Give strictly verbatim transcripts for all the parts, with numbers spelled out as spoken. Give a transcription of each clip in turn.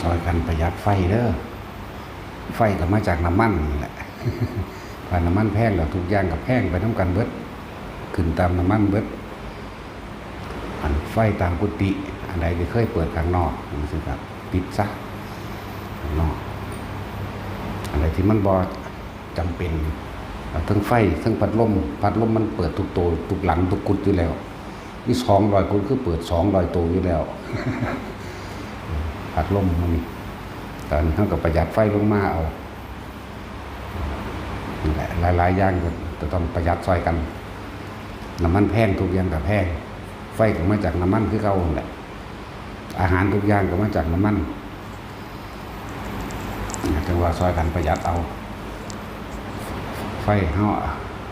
ซอยกันประหยัดไฟเด้อ ไฟก็มาจากน้ำมันนั่นแหละ ถ้าน้ำมันแพงแล้วทุกอย่างก็แพงไปนำกันเบิด ขึ้นตามน้ำมันเบิด อันไฟตามกุฏิ อันใดที่เคยเปิดข้างนอกจั่งซี้ก็ปิดซะ ข้างนอก อันใดที่มันบ่จำเป็น เอาทั้งไฟทั้งพัดลม พัดลมมันเปิดทุกโต ทุกหลังทุกกุฏิอยู่แล้ว มีสองร้อยกุฏิคือเปิดสองร้อยโตอยู่แล้ว พัดลมมันนี่ ตอนนี้เราก็ประหยัดไฟลงมาเอา นี่แหละ หลายๆอย่างก็จะต้องประหยัดซอยกัน น้ำมันแพง ทุกอย่างก็แพง ไฟก็มาจากน้ำมันคือเก่านั่นแหละ อาหารทุกอย่างก็มาจากน้ำมัน จั่งว่าซอยกันประหยัดเอา ไฟเฮา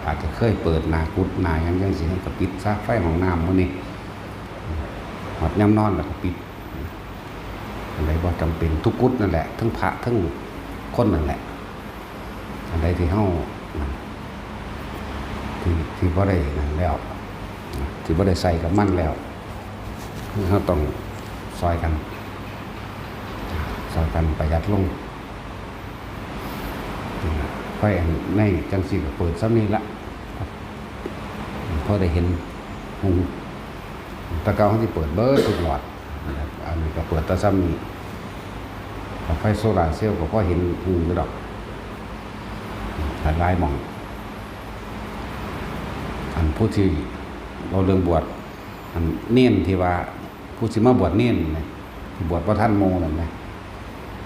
อาจจะเคยเปิดหน้ากุฏิหน้าหยังจั่งซี้ ก็ปิดซะ ไฟห้องน้ำมื้อนี้ ฮอดยามนอนแล้วก็ปิด อันใดบ่จำเป็น ทุกกุฏินั่นแหละ ทั้งพระทั้งคนนั่นแหละ อันใดที่เฮา ที่ ที่บ่ได้นั่นแล้ว ที่บ่ได้ใส่กับมันแล้ว เฮาต้องซอยกัน ซอยกันประหยัดลง ไฟอันในจั่งซี้ก็เปิดส่ำนี้ละ พอได้เห็นหุง แต่เก่าเฮาสิเปิดเบิดทุกหลอด อันนี้ก็เปิดแต่ส่ำนี้ ไฟโซลาร์เซลล์ก็พอเห็นหุงอยู่ดอก หลายๆหม่อง อันผู้ที่เว้าเรื่องบวช อันเณรที่ว่า ผู้สิมาบวชเณรนะ บวชบ่ทันหมู่นั่นนะ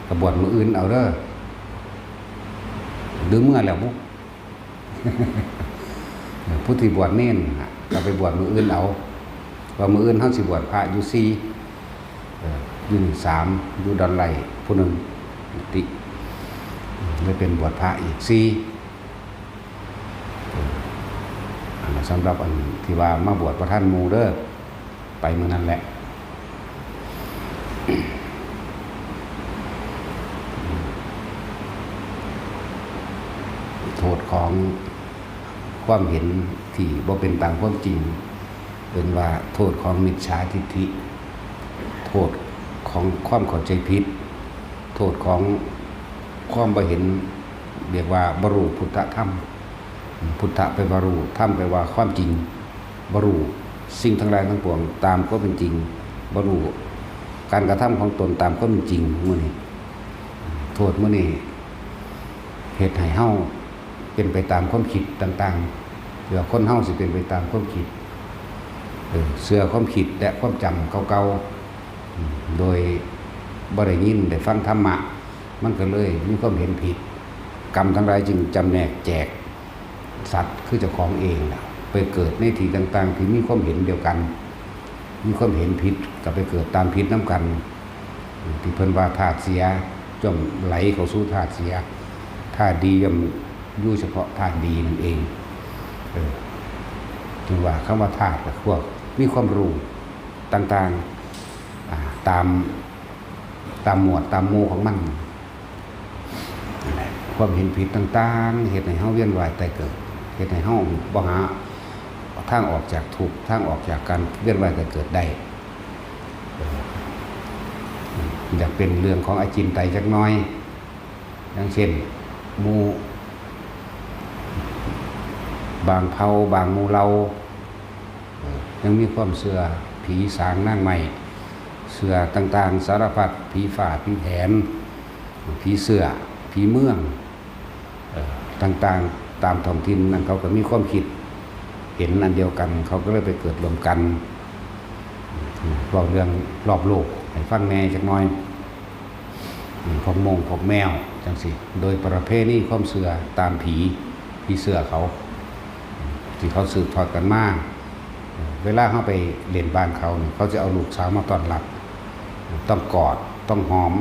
ก็บวชมื้ออื่นเอาเด้อ หรือเมื่อแล้วบุ ผู้ที่บวชเณรน่ะ ก็ไปบวชมื้ออื่นเอา ว่ามื้ออื่นเฮาสิบวชพระอยู่สี่ เอ่อ อยู่นี่สาม อยู่ดอนไลผู้หนึ่ง ติ ได้เป็นบวชพระอีกสี่ เอ่อ อันนั้นสำหรับอันที่ว่ามาบวชบ่ทันหมู่เด้อ ไปมื้อนั้นแหละ โทษของความเห็นที่บ่เป็นตามความจริง เอิ้นว่าโทษของมิจฉาทิฏฐิ โทษของความเข้าใจผิด โทษของความบ่เห็น เรียกว่าบ่รู้พุทธธรรม พุทธะแปลว่ารู้ ธรรมแปลว่าความจริง บ่รู้สิ่งทั้งหลายทั้งปวงตามความเป็นจริง บ่รู้การกระทำของตนตามความเป็นจริง มื้อนี้ โทษมื้อนี้ เฮ็ดให้เฮาเป็นไปตามความคิดต่างๆ เชื่อคนเฮาสิเป็นไปตามความคิด เออ เชื่อความคิดและความจำเก่าๆ อืม โดยบ่ได้ยินได้ฟังธรรมะ มันก็เลยมีความเห็นผิด กรรมทั้งหลายจึงจำแนกแจกสัตว์คือเจ้าของเองน่ะ ไปเกิดในที่ต่างๆ ที่มีความเห็นเดียวกัน มีความเห็นผิดก็ไปเกิดตามผิดนำกัน ที่เพิ่นว่าธาตุเสียย่อมไหลเข้าสู่ธาตุเสีย ธาตุดีย่อมอยู่เฉพาะธาตุดีนั่นเอง เออ จึงว่าคำว่าธาตุก็พวกมีความรู้ต่างๆ อ่า ตาม ตามหมวดตามหมู่ของมัน นั่นแหละ ความเห็นผิดต่างๆ เฮ็ดให้เฮาเวียนว่ายตายเกิด เฮ็ดให้เฮาบ่หาทางออกจากทุกข์ ทางออกจากการเวียนว่ายตายเกิดได้ เออ อยากเป็นเรื่องของอจินไตยจักหน่อย อย่างเช่น หมู่บางเผ่า บางหมู่เหล่า เอ่อ ยังมีความเชื่อผีสางนางไม้ เชื่อต่างๆ สารพัด ผีฟ้า ผีแผน ผีเสื้อ ผีเมือง เอ่อ ต่างๆ ตามท้องถิ่นนั่นเขาก็มีความคิดเห็นอันเดียวกัน เขาก็เลยไปเกิดร่วมกัน เว้าเรื่องรอบโลกให้ฟังแหน่จักหน่อย พวกโมงพวกแมวจั่งซี้ โดยประเพณีความเชื่อตามผี ผีเสื้อเขา ที่เขาสืบทอดกันมา เวลาเฮาไปเล่นบ้านเขานี่ เขาจะเอาลูกสาวมาต้อนรับ ต้องกอด ต้องหอม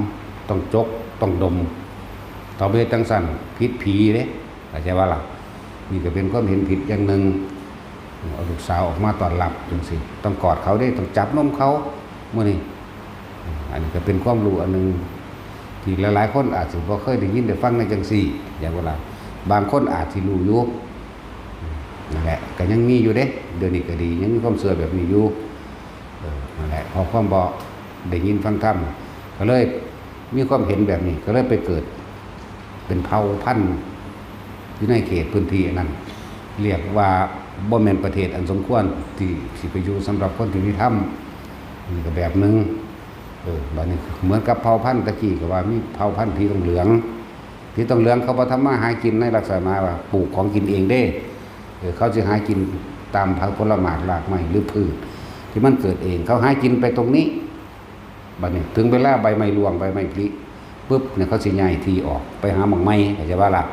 ต้องจก ต้องดม ถ้าบ่เฮ็ดจั่งซั้นผิดผีเด้ เข้าใจบ่ล่ะ นี่ก็เป็นความเห็นผิดอย่างหนึ่ง เอาลูกสาวออกมาต้อนรับจั่งซี้ ต้องกอดเขาเด้ ต้องจับนมเขา มื้อนี้ อันนี้ก็เป็นความรู้อันหนึ่ง ที่หลายๆคนอาจสิบ่เคยได้ยินได้ฟังในจั่งซี้ เข้าใจบ่ล่ะ บางคนอาจสิรู้อยู่ นั่นแหละ ก็ยังมีอยู่เด้ เดี๋ยวนี้ก็ดี ยังมีความเชื่อแบบนี้อยู่ เออ นั่นแหละ เพราะความบ่ได้ยินฟังธรรม ก็เลย มีความเห็นแบบนี้ก็เลยไปเกิดเป็นเผ่าพันธุ์อยู่ในเขตพื้นที่อันนั้น เรียกว่าบ่แม่นประเทศอันสมควรที่สิไปอยู่สำหรับคนที่มีธรรม นี่ก็แบบหนึ่ง เออ บัดนี้เหมือนกับเผ่าพันธุ์ตะกี้ก็ว่ามีเผ่าพันธุ์ผีตองเหลือง ผีตองเหลืองเขาบ่ทำมาหากินในลักษณะว่าปลูกของกินเองเด้ เออ เขาสิหากินตามผักผลไม้รากไม้หรือพืชที่มันเกิดเอง เขาหากินไปตรงนี้ บัดนี้ถึงเวลาใบไม้ร่วงใบไม้ผลิปุ๊บเนี่ยเขาสิย้ายที่ออกไปหาหม่องใหม่ เข้าใจว่าล่ะ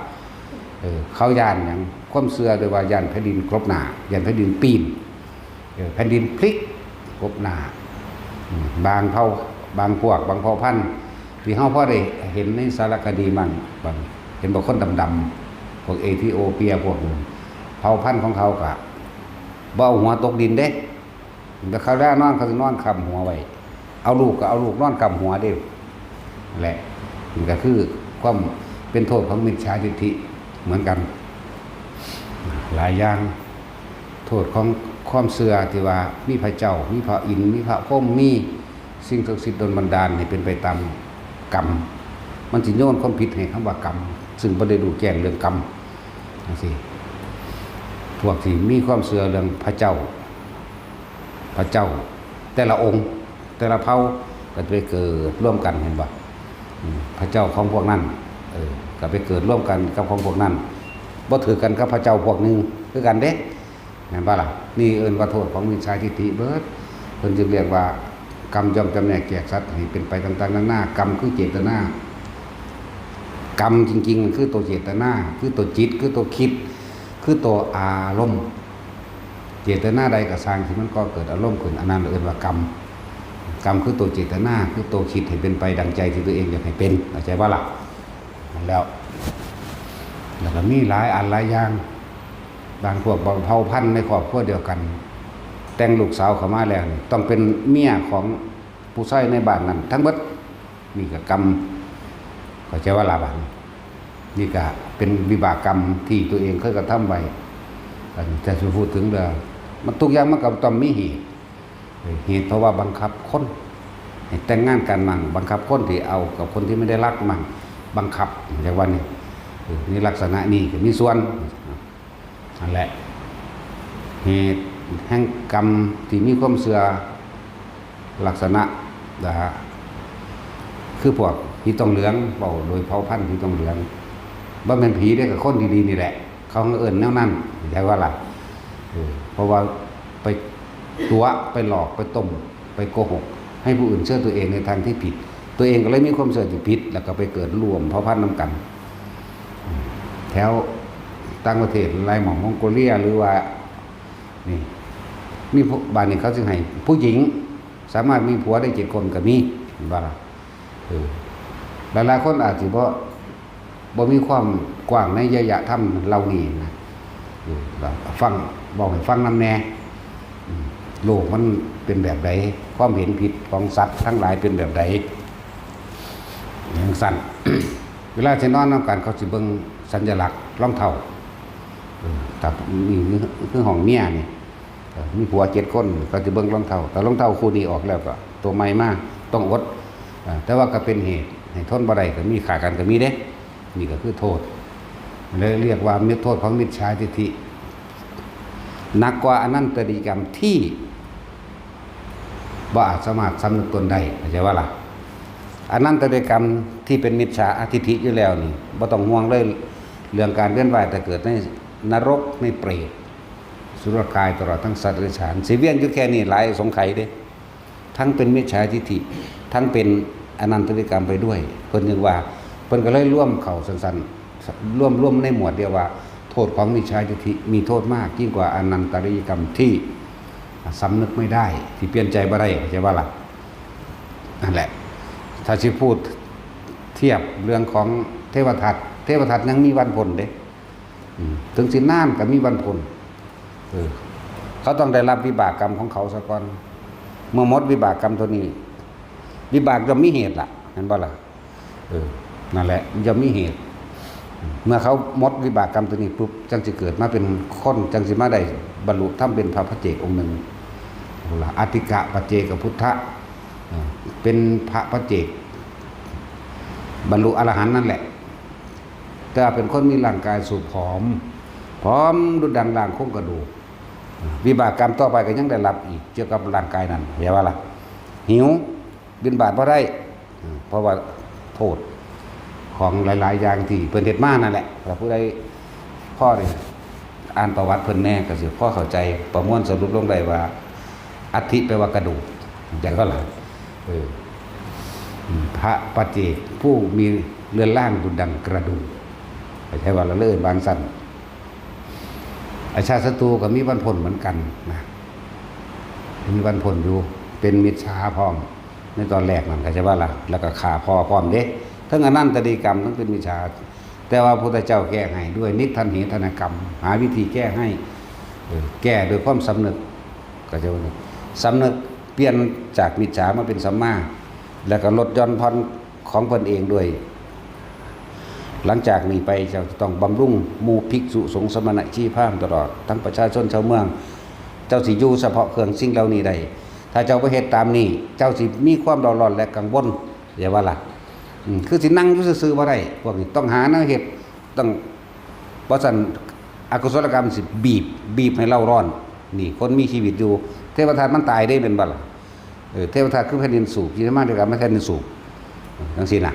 เออ เขาย้านหยัง ความเชื่อโดยว่าย้านแผ่นดินกลบหน้า ย้านแผ่นดินปีน เออ แผ่นดินพลิกกลบหน้า อืม บางเผ่า บางพวก บางเผ่าพันธุ์ที่เฮาพอได้เห็นในสารคดีมั่ง บาง เห็นบอกคนดำๆ พวกเอธิโอเปียพวกหนึ่ง เผ่าพันธุ์ของเขาก็บ่เอาหัวตกดินเด้ แต่เขาได้นอนเขาสินอนค้ำหัวไว้ เอาลูกก็เอาลูกนอนค้ำหัวเด้ แหละ มันก็คือความเป็นโทษของมิจฉาทิฏฐิเหมือนกัน หลายอย่าง โทษของความเชื่อที่ว่ามีพระเจ้า มีพระอินทร์ มีพระพรหม มีสิ่งศักดิ์สิทธิ์ดลบันดาลให้เป็นไปตามกรรม มันสิโยนความผิดให้คำว่ากรรม ซึ่งบ่ได้รู้แจ้งเรื่องกรรมจังซี้ พวกที่มีความเชื่อเรื่องพระเจ้า พระเจ้า แต่ละองค์ แต่ละเผ่าก็ไปเกิดร่วมกัน เห็นบ่ อืม พระเจ้าของพวกนั้น เออ ก็ไปเกิดร่วมกันกับของพวกนั้น บ่ถือกันกับพระเจ้าพวกหนึ่งคือกันเด้ แม่นบ่ล่ะ นี่เอิ้นว่าโทษของมิจฉาทิฏฐิเบิด เพิ่นจึงเรียกว่ากรรมย่อมจำแนกแจกสัตว์ให้เป็นไปต่างๆ นานา กรรมคือเจตนา กรรมจริงๆ คือตัวเจตนา คือตัวจิต คือตัวคิด คือตัวอารมณ์ เจตนาใดก็ซ่างที่มันก่อเกิดอารมณ์ขึ้น อันนั้นเอิ้นว่ากรรม กรรมคือตัวเจตนา คือตัวคิดให้เป็นไปดังใจที่ตัวเองอยากให้เป็น เข้าใจบ่ล่ะ นั่นแล้ว แล้วก็มีหลายอันหลายอย่าง บางพวกบางเผ่าพันธุ์ในครอบครัวเดียวกัน แต่งลูกสาวเข้ามาแล้วนี่ ต้องเป็นเมียของผู้ชายในบ้านนั้นทั้งเบิด นี่ก็กรรม เข้าใจบ่ล่ะ บัดนี้ นี่ก็เป็นวิบากกรรมที่ตัวเองเคยกระทำไว้ อันนี้ถ้าสิพูดถึงเรื่อง มันทุกอย่างมันก็ต้องมีเหตุ เหตุเพราะว่าบังคับคนให้แต่งงานกันมั่ง บังคับคนที่เอากับคนที่ไม่ได้รักมั่ง บังคับ อย่างว่านี่ เออ ในลักษณะนี้ก็มีส่วน นั่นแหละ เหตุแห่งกรรมที่มีความเชื่อลักษณะนะฮะ คือพวกผีตองเหลือง เว้าโดยเผ่าพันธุ์ผีตองเหลือง บ่แม่นผีเด้ ก็คนดีๆ นี่แหละ เขาเอิ้นแนวนั้น เข้าใจบ่ล่ะ เออ เพราะว่าไปตั๋ว ไปหลอก ไปต้ม ไปโกหก ให้ผู้อื่นเชื่อตัวเองในทางที่ผิด ตัวเองก็เลยมีความเชื่อที่ผิด แล้วก็ไปเกิดร่วมเผ่าพันธุ์นำกัน แถวต่างประเทศหลายหม่อง มองโกเลีย หรือว่า นี่ มีผู้ บ้านนี้เขาจึงให้ผู้หญิงสามารถมีผัวได้เจ็ดคนก็มี เห็นบ่ล่ะ เออ หลายๆ คนอาจสิบ่ บ่มีความกว้างในยะยะธรรมเหล่านี้นะ เออ ก็ฟัง เว้าให้ฟังนำแหน่ อืม โลกมันเป็นแบบใด ความเห็นผิดของสัตว์ทั้งหลายเป็นแบบใด จั่งซั้น เวลาสินอนนำกัน เขาสิเบิ่งสัญลักษณ์รองเท้า เออ ถ้านี่คือห้องเมียนี่ เออ มีผัวเจ็ดคน เขาสิเบิ่งรองเท้า ถ้ารองเท้าคู่นี้ออกแล้วก็ตัวใหม่มา ต้องอด เออ แต่ว่าก็เป็นเหตุให้ทนบ่ได้ ก็มีฆ่ากันก็มีเด้ นี่ก็คือโทษ เลยเรียกว่ามิจ โทษของมิจฉาทิฏฐิ หนักกว่าอนันตริยกรรมที่บ่อาจสามารถสำนึกตนได้ เข้าใจบ่ล่ะ อนันตริยกรรมที่เป็นมิจฉาทิฏฐิอยู่แล้วนี่ บ่ต้องห่วงเลย เรื่องการเวียนว่ายตายเกิดในนรก ในเปรต สุรกาย ตลอดทั้งสัตว์เดรัจฉาน สิเวียนอยู่แค่นี้หลายสงไขยเด้ ทั้งเป็นมิจฉาทิฏฐิ ทั้งเป็นอนันตริยกรรมไปด้วย เพิ่นจึงว่า เพิ่นก็เลยรวมเข้าสั้นๆ รวม รวมในหมวดเดียวว่า โทษของมิจฉาทิฏฐิมีโทษมากยิ่งกว่าอนันตริยกรรมที่สำนึกไม่ได้ ที่เปลี่ยนใจบ่ได้ เข้าใจบ่ล่ะ นั่นแหละ ถ้าสิพูดเทียบเรื่องของเทวทัต เทวทัตยังมีวันพ้นเด้ อืม ถึงสินานก็มีวันพ้น เออ เขาต้องได้รับวิบากกรรมของเขาซะก่อน เมื่อหมดวิบากกรรมตัวนี้ วิบากย่อมมีเหตุล่ะ เห็นบ่ล่ะ เออ นั่นแหละ ย่อมมีเหตุ เมื่อเขาหมดวิบากกรรมตัวนี้ปุ๊บ จั่งสิเกิดมาเป็นคน จั่งสิมาได้บรรลุธรรมเป็นพระปัจเจกองค์หนึ่ง เอาล่ะ อัตถิกะปัจเจกพุทธะ เออ เป็นพระปัจเจก บรรลุอรหันต์นั่นแหละ แต่ว่าเป็นคนมีร่างกายสูบผอม ผอมดุจดังร่างโครงกระดูก วิบากกรรมต่อไปก็ยังได้รับอีกเกี่ยวกับร่างกายนั้น เห็นว่าล่ะ หิว บิณฑบาตบ่ได้ เพราะว่าโทษของหลายๆอย่างที่เพิ่นเฮ็ดมานั่นแหละ ถ้าผู้ใดพอได้อ่านประวัติเพิ่นแน่ก็สิพอเข้าใจ ประมวลสรุปลงได้ว่า อัฐิแปลว่ากระดูก แต่ก็ล่ะ เออ พระปัจเจกผู้มีเรือนร่างดุจดังกระดูก ใช่ว่าละเลิศบางสั้น อาชาติศัตรูก็มีวันพ้นเหมือนกันนะ มีวันพ้นอยู่ เป็นมิจฉาพร้อม ในตอนแรกนั่นก็จะว่าละ แล้วก็ฆ่าพ่อพร้อมเด้ ทั้งอนันตริยกรรม ทั้งเป็นมิจฉา แต่ว่าพระพุทธเจ้าแก้ให้ด้วยนิททันเหทนกรรม หาวิธีแก้ให้ เออ แก้โดยความสำนึก ก็จะว่าสำนึกเปลี่ยนจากมิจฉามาเป็นสัมมา แล้วก็ลดหย่อนผ่อนของเพิ่นเองด้วย หลังจากนี้ไปเจ้าจะต้องบำรุงหมู่ภิกษุสงฆ์สมณะชีพราหมณ์ตลอด ทั้งประชาชนชาวเมือง เจ้าสิอยู่เฉพาะเครื่องสิ่งเหล่านี้ได้ ถ้าเจ้าบ่เฮ็ดตามนี้ เจ้าสิมีความเร่าร้อนและกังวล อย่าว่าล่ะ อืม คือสินั่งอยู่ซื่อๆบ่ได้ พวกนี้ต้องหาแนวเฮ็ด ต้อง บ่ซั้นอกุศลกรรมสิบีบ บีบให้เร่าร้อน นี่คนมีชีวิตอยู่ เทวทัตมันตายได้เป็นบ่ล่ะ เออ เทวทัตคือแผ่นดินสูบ ที่มาด้วยกันมันแผ่นดินสูบ จังซี่นะ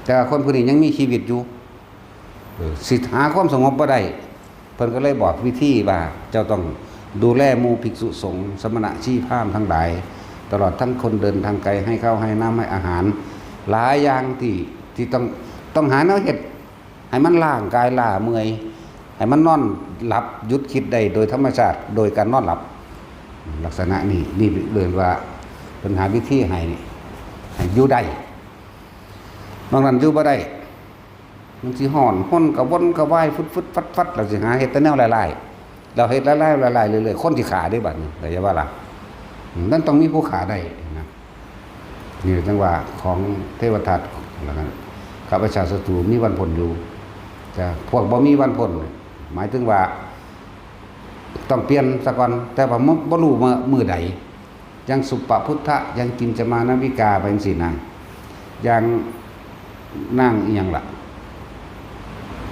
แต่ว่าคนผู้นี้ยังมีชีวิตอยู่ เออ สิหาความสงบบ่ได้ เพิ่นก็เลยบอกวิธีว่าเจ้าต้องดูแลหมู่ภิกษุสงฆ์ สมณะชีพราหมณ์ทั้งหลาย ตลอดทั้งคนเดินทางไกล ให้ข้าวให้น้ำให้อาหาร หลายอย่างที่ ที่ต้อง ต้องหาแนวเฮ็ด ให้มันล้างกายล้าเมื่อย ให้มันนอนหลับหยุดคิดได้โดยธรรมชาติ โดยการนอนหลับ ลักษณะนี้ นี่เรียกว่าเพิ่นหาวิธีให้ ให้อยู่ได้ นอกนั้นอยู่บ่ได้ มันสิฮ้อน ฮ้อนกระวนกระวาย ฟึดๆ ฟัดๆ แล้วสิหาเฮ็ดแต่แนวหลายๆ แล้วเฮ็ดหลายๆ หลายๆ เรื่อยๆ คนสิฆ่าเด้บัดนี้ เข้าใจบ่ล่ะ อืม มันต้องมีผู้ฆ่าได้นะ นี่จังว่าของเทวทัต แล้วก็ข้าพเจ้าศัตรูมีวันพ้นอยู่ แต่พวกบ่มีวันพ้นเนี่ย หมายถึงว่า ต้องเปลี่ยนซะก่อน แต่ว่าบ่ บ่รู้ว่ามื้อใด อย่างสุปพุทธะ อย่างกินจมานาวิกา ไปจังซี่นะ อย่างนางอิหยังล่ะ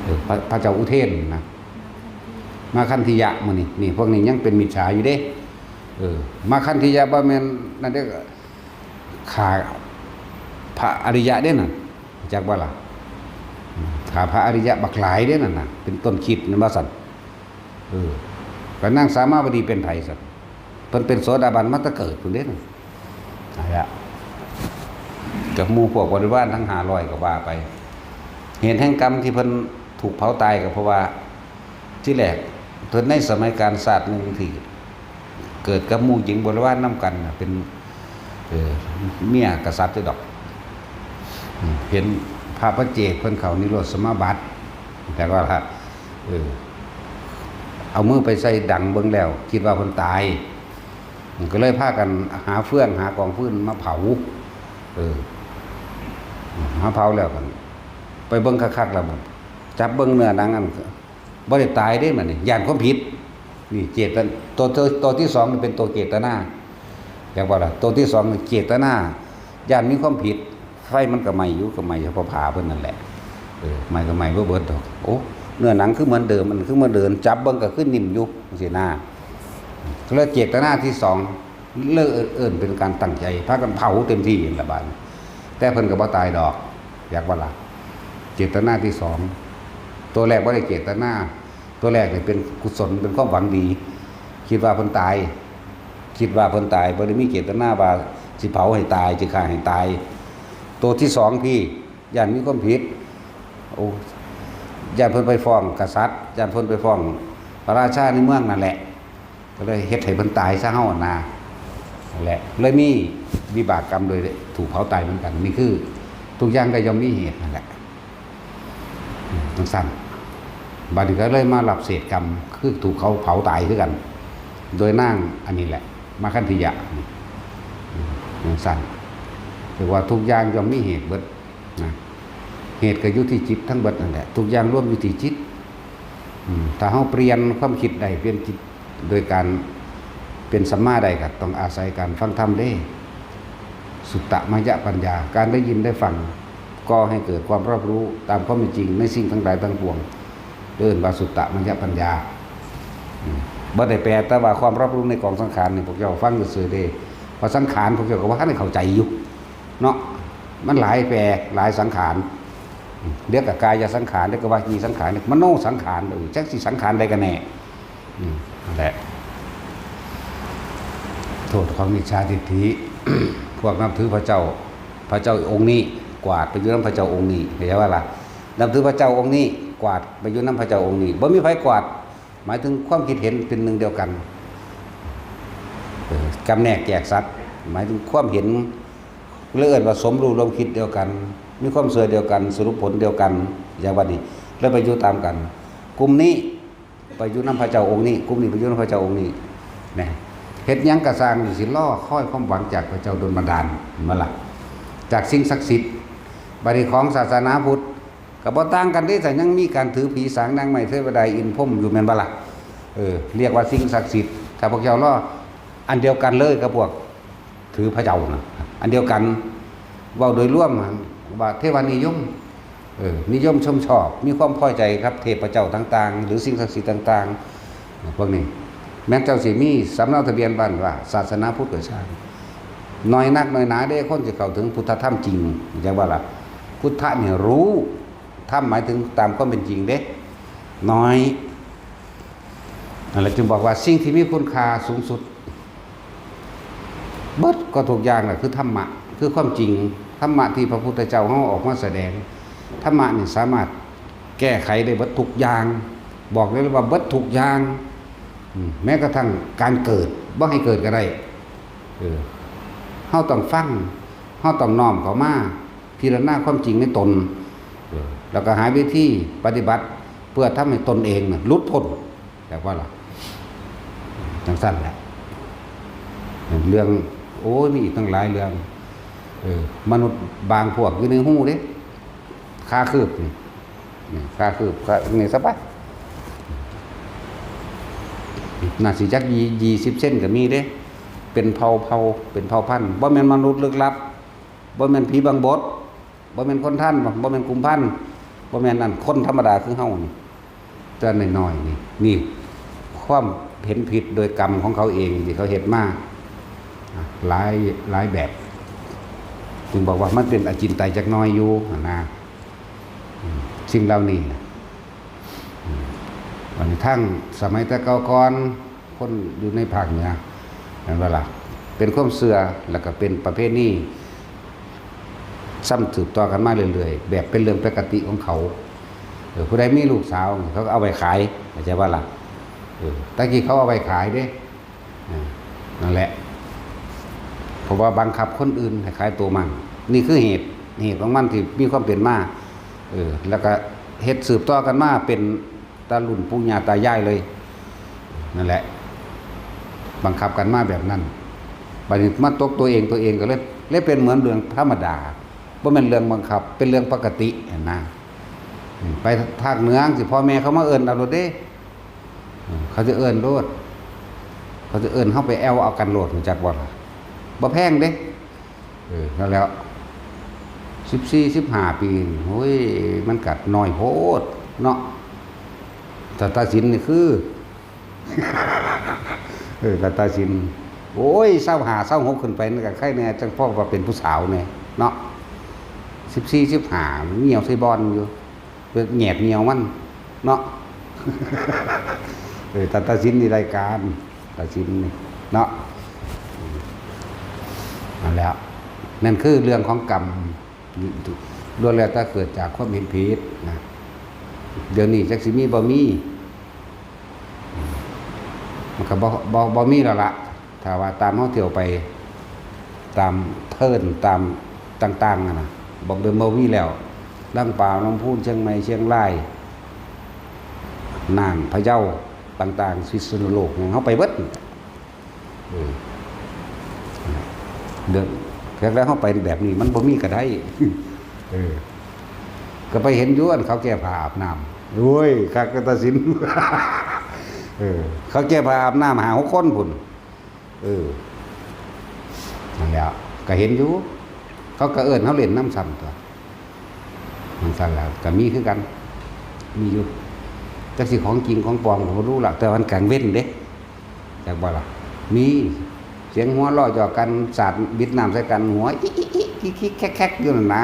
เออ พระ พระเจ้าอุเทนนะ มาคันธิยะ มื้อนี้ นี่ พวกนี้ยังเป็นมิจฉาอยู่เด้ เออ มาคันธิยะ บ่แม่นนั่นเด้อ ฆ่าพระอริยะเด้นั่น จักบ่ล่ะ ฆ่าพระอริยะบักหลายเด้นั่นน่ะ เป็นต้นคิดนั่นว่าซั่น เออ ก็นางสามาวดีเป็นไผซั่น เพิ่นเป็นโสดาบันมาแต่เกิดพุ้นเด้นั่น นั่นแหละ กับหมู่พวกบริวารทั้งห้าร้อยก็ว่าไป เหตุแห่งกรรมที่เพิ่นถูกเผาตายก็เพราะว่า ที่แรกเพิ่นในสมัยกาลชาติหนึ่งที่เกิดกับหมู่หญิงบริวารนำกันน่ะ เป็น เอ่อ เมียกษัตริย์อยู่ดอก อืม เห็นพระปัจเจกเพิ่นเข้านิโรธสมาบัติ แต่ว่า เออ เอามือไปใส่ดังเบิ่งแล้ว คิดว่าเพิ่นตาย มันก็เลยพากันหาเฟืองหากองฟืนมาเผา เออ มาเผาแล้วกัน ไปเบิ่งคักๆแล้วมัน จับเบิ่งเนื้อหนังอัน บ่ได้ตายเด้มันนี่ ย้านความผิด นี่เจตน- ตัว ตัว ตัวที่สองนี่เป็นตัวเจตนา อยากว่าล่ะ ตัวที่สองนี่เจตนา ย้านมีความผิด ไฟมันก็ไหม้อยู่ ก็ไหม้เฉพาะผ้าเพิ่นนั่นแหละ เออ ไหม้ก็ไหม้บ่เบิดดอก โอ้ เนื้อหนังคือเหมือนเดิม มันคือเหมือนเดิม จับเบิ่งก็คือนิ่มอยู่ จังซี้นะ แล้วเจตนาที่สอง เลยเอิ้นเป็นการตั้งใจ พากันเผาเต็มที่นั่นล่ะบาดนี้ แต่เพิ่นก็บ่ตายดอก อยากว่าล่ะ เจตนาที่สอง ตัวแรกบ่ได้เจตนา ตัวแรกนี่เป็นกุศล เป็นความหวังดี คิดว่าเพิ่นตาย คิดว่าเพิ่นตาย บ่ได้มีเจตนาว่าสิเผาให้ตาย สิฆ่าให้ตาย ตัวที่สองพี่ ย้านมีความผิด โอ้ ย้านเพิ่นไปฟ้องกษัตริย์ ย้านเพิ่นไปฟ้องพระราชาในเมืองนั่นแหละ ก็เลยเฮ็ดให้เพิ่นตายซะเฮาหั่นนะ นั่นแหละ เลยมีวิบากกรรมโดยถูกเผาตายเหมือนกัน นี่คือทุกอย่างก็ย่อมมีเหตุนั่นแหละ จังซั่น บัดนี้ก็เลยมารับเศษกรรม คือถูกเขาเผาตายคือกัน โดยนางอันนี้แหละ มาคันธิยะ จังซั่น เรียกว่าทุกอย่างย่อมมีเหตุเบิดนะ เหตุก็อยู่ที่จิตทั้งเบิดนั่นแหละ ทุกอย่างรวมอยู่ที่จิต อืม ถ้าเฮาเปลี่ยนความคิดได้ เปลี่ยนจิตโดยการเป็นสัมมาได้ ก็ต้องอาศัยการฟังธรรมเด้ สุตตมยปัญญา การได้ยินได้ฟัง ก่อให้เกิดความรอบรู้ตามความเป็นจริงในสิ่งทั้งหลายทั้งปวง เอิ้นว่าสุตตมยปัญญา อืม บ่ได้แปลแต่ว่าความรอบรู้ในกองสังขารนี่ พวกเจ้าฟังซื่อๆเด้ ว่าสังขารพวกเจ้าก็ว่าทันได้เข้าใจอยู่ เนาะ มันหลายแปล หลายสังขาร เดี๋ยวก็กายสังขาร เดี๋ยวก็วจีสังขาร มโนสังขาร เออ จักสิสังขารใดกันแน่ อืม นั่นแหละ โทษของมิจฉาทิฏฐิ พวกนับถือพระเจ้า พระเจ้าองค์นี้ กวาดไปอยู่นำพระเจ้าองค์นี้ เข้าใจว่าล่ะ นับถือพระเจ้าองค์นี้ กวาดไปอยู่นำพระเจ้าองค์นี้ บ่มีไผกวาด หมายถึงความคิดเห็นเป็นหนึ่งเดียวกัน เออ จำแนกแยกสัตว์ หมายถึงความเห็น เรียกว่าสมรู้ร่วมคิดเดียวกัน มีความเชื่อเดียวกัน สรุปผลเดียวกัน อย่างว่านี้ แล้วไปอยู่ตามกัน กลุ่มนี้ไปอยู่นำพระเจ้าองค์นี้ กลุ่มนี้ไปอยู่นำพระเจ้าองค์นี้ นะ เฮ็ดหยังกะซ่างนี่สิรอคอยความหวังจากพระเจ้าดลบันดาล แม่นบ่ล่ะ จากสิ่งศักดิ์สิทธิ์ บัดนี้ของศาสนาพุทธ ก็บ่ต่างกันเด้ แต่ยังมีการถือผีสางนางไม้เทวดาอินทร์พรหมอยู่แม่นบ่ล่ะ เออ เรียกว่าสิ่งศักดิ์สิทธิ์ ถ้าพวกเจ้ารออันเดียวกันเลยกับพวกถือพระเจ้านะ อันเดียวกัน เว้าโดยรวมหั่นว่าเทวานิยม เออ นิยมชมชอบ มีความพอใจกับเทพเจ้าต่างๆ หรือสิ่งศักดิ์สิทธิ์ต่างๆ พวกนี้ แม้นเจ้าสิมีสำเนาทะเบียนบ้านว่าศาสนาพุทธก็ช่าง น้อยนักน้อยหนาเด้ คนสิเข้าถึงพุทธธรรมจริง จังว่าล่ะ พุทธะนี่รู้ ธรรมหมายถึงตามความเป็นจริงเด้ น้อย นั่นแหละจึงบอกว่าสิ่งที่มีคุณค่าสูงสุด เบิดก็ทุกอย่างน่ะคือธรรมะ คือความจริง ธรรมะที่พระพุทธเจ้าเฮาออกมาแสดง ธรรมะนี่สามารถแก้ไขได้เบิดทุกอย่าง บอกได้เลยว่าเบิดทุกอย่าง อืม แม้กระทั่งการเกิด บ่ให้เกิดก็ได้ เออ เฮาต้องฟัง เฮาต้องน้อมเข้ามาพิจารณาความจริงในตน เออ แล้วก็หาวิธีปฏิบัติเพื่อทำให้ตนเองน่ะหลุดพ้น แบบว่าล่ะ จังซั่นแหละ เรื่อง โอ้ย มีอีกตั้งหลายเรื่อง เออ มนุษย์บางพวกอยู่ในฮูเด้ คาคืบนี่ นี่ คาคืบ คา นี่สบาย น่าสิจักยี่ ยี่สิบเซนก็มีเด้ เป็นเผ่าเผ่า เป็นเผ่าพันธุ์ บ่แม่นมนุษย์ลึกลับ บ่แม่นผีบังบด บ่แม่นคนทัน บ่แม่นกุมพันธุ์ บ่แม่นนั่น คนธรรมดาคือเฮานี่ ตัวน้อยๆนี่ นี่ ความเห็นผิดโดยกรรมของเขาเองที่เขาเฮ็ดมา หลาย หลายแบบ จึงบอกว่ามันเป็นอจินไตยจักหน่อยอยู่หั่นนะ อืม สิ่งเหล่านี้นะ อืม อันนี้ทั้งสมัยแต่เก่าก่อน คนอยู่ในภาคเหนือ แม่นบ่ล่ะ เป็นความเชื่อ แล้วก็เป็นประเพณี ซ้ำสืบต่อกันมาเรื่อยๆ แบบเป็นเรื่องปกติของเขา เออ ผู้ใดมีลูกสาว เขาก็เอาไปขาย เข้าใจบ่ล่ะ เออ แต่กี้เขาเอาไปขายเด้ อ่า นั่นแหละ เพราะว่าบังคับคนอื่นให้ขายตัวมัน นี่คือเหตุ เหตุของมันที่มีความเป็นมา เออ แล้วก็เฮ็ดสืบต่อกันมาเป็นตารุ่นปู่ย่าตายายเลย นั่นแหละ บังคับกันมาแบบนั้น บัดนี้มาตกตัวเอง ตัวเองก็เลย เลยเป็นเหมือนเรื่องธรรมดา บ่แม่นเรื่องบังคับ เป็นเรื่องปกติหั้นนะ อืม ไปภาคเหนือสิ พ่อแม่เขามาเอิ้นเอาโลดเด้ อืม เขาจะเอิ้นโลด เขาจะเอิ้นเฮาไปแอ่วเอากันโลด รู้จักบ่ล่ะ บ่แพงเด้ เออ นั่นแหล้ว สิบสี่ สิบห้าปี โอ้ย มันก็น้อยโพดเนาะ แต่ตัดสินนี่คือ เออ ก็ตัดสิน โอ้ย ซาวห้า ซาวหก ขึ้นไปนั่นก็ใครแน่ จังพอว่าเป็นผู้สาวแน่เนาะ สิบสี่ สิบห้า มันเหนียวใส่บอลอยู่ เพิ่นแหยบเหนียวมันเนาะ เออ ตัด ตัดสินนี่รายการ ตัดสินนี่เนาะ นั่นแหละ นั่นคือเรื่องของกรรม ล้วนแล้วแต่เกิดจากความเห็นผิดนะ เดี๋ยวนี้จักสิมีบ่มี มันก็บ่ บ่ บ่มีแล้วละ ถ้าว่าตามเฮาเที่ยวไป ตามเทิน ตามต่างๆนั่นน่ะ บ่ บ่ บ่มีแล้ว ลำปาง ลำพูน เชียงใหม่ เชียงราย น่าน พะเยา ต่างๆ พิษณุโลก หยัง เฮาไปเบิด เออ เดิน แล้วเฮาไปแบบนี้ มันบ่มีก็ได้ เออ ก็ไปเห็นอยู่ อันเขาแก้ผ้าอาบน้ำ โอ้ย คักกะตาสิน เออ เขาแก้ผ้าอาบน้ำห้าหกคนพุ้น เออ นั่นแหละ ก็เห็นอยู่ เขาก็เอิ้นเฮาเล่นนำซ้ำตั๊ว จั่งซั้นล่ะ ก็มีคือกัน มีอยู่ จักสิของจริงของปลอมก็บ่รู้ล่ะ แต่มันกลางเว็นเด้ จักบ่ล่ะ มีเสียงหัวเราะเยาะกัน สาดบิดน้ำใส่กัน หัวอิอิอิคิกคิกแคกแคกอยู่นั่นนะ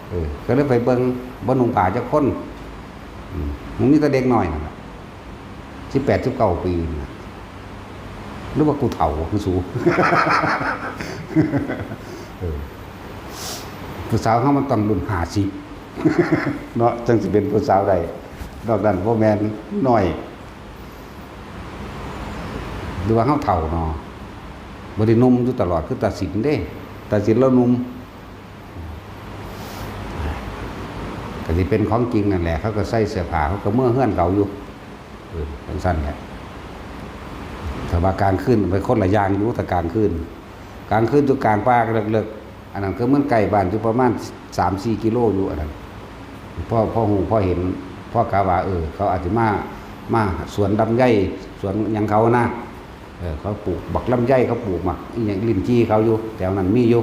เออ ก็เลยไปเบิ่ง บ่นุ่งผ้าจักคน อืม มันมีแต่เด็กน้อยนั่นล่ะ สิบแปด สิบเก้า ปีนี่นะ หรือว่ากูเฒ่าคือสู เออ ผู้สาวเฮามันต้องรุ่น ห้าสิบ เนาะ จั่งสิเป็นผู้สาวได้ นอกนั้นบ่แม่นน้อย หรือว่าเฮาเฒ่าเนาะ บ่ได้หนุ่มอยู่ตลอดคือตาสินเด้ ตาสินลาวหนุ่ม ก็สิเป็นของจริงนั่นแหละ เขาก็ใส่เสื้อผ้า เขาก็เมือเฮือนเขาอยู่ เออ จั่งซั้นแหละ แต่ว่ากลางคืนไปคนละอย่างอยู่ ถ้ากลางคืน กลางคืนอยู่กลางป่าเลิกๆ อันนั้นคือมันใกล้บ้านอยู่ประมาณ สามสี่ กิโลอยู่อันนั้น พ่อ พ่อฮู้ พ่อเห็น พ่อกะว่า เออ เขาอาจสิมา มาสวนลำไย สวนหยังเขานะ เออ เขาปลูกบักลำไย เขาปลูกหมากอิหยังลิ้นจี่เขาอยู่ แถวนั้นมีอยู่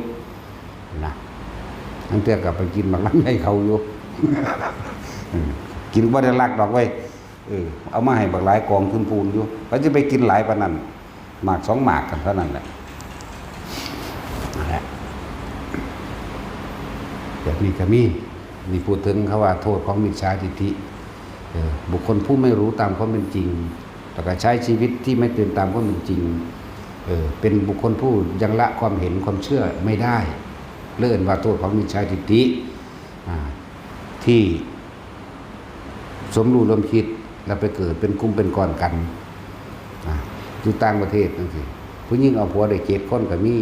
นะ ลางเทื่อก็ไปกินหมากลำไยเขาอยู่ อืม กินบ่ได้ลักดอกเว้ย เออ เอามาให้บักหลายกองพูนๆอยู่ เขาจะไปกินหลายปานนั้น หมากสองหมากกันเท่านั้นแหละ นั่นแหละ แบบนี้ก็มี นี่พูดถึงคำว่าโทษของมิจฉาทิฏฐิ เออ บุคคลผู้ไม่รู้ตามความเป็นจริง แล้วก็ใช้ชีวิตที่ไม่เป็นตามความเป็นจริง เออ เป็นบุคคลผู้ยังละความเห็นความเชื่อไม่ได้ เรียกว่าโทษของมิจฉาทิฏฐิ อ่า ที่สมรู้ร่วมคิด แล้วไปเกิดเป็นกลุ่มเป็นก้อนกัน อ่า อยู่ต่างประเทศจั่งซี้ ผู้หญิงเอาผัวได้เจ็ดคนก็มี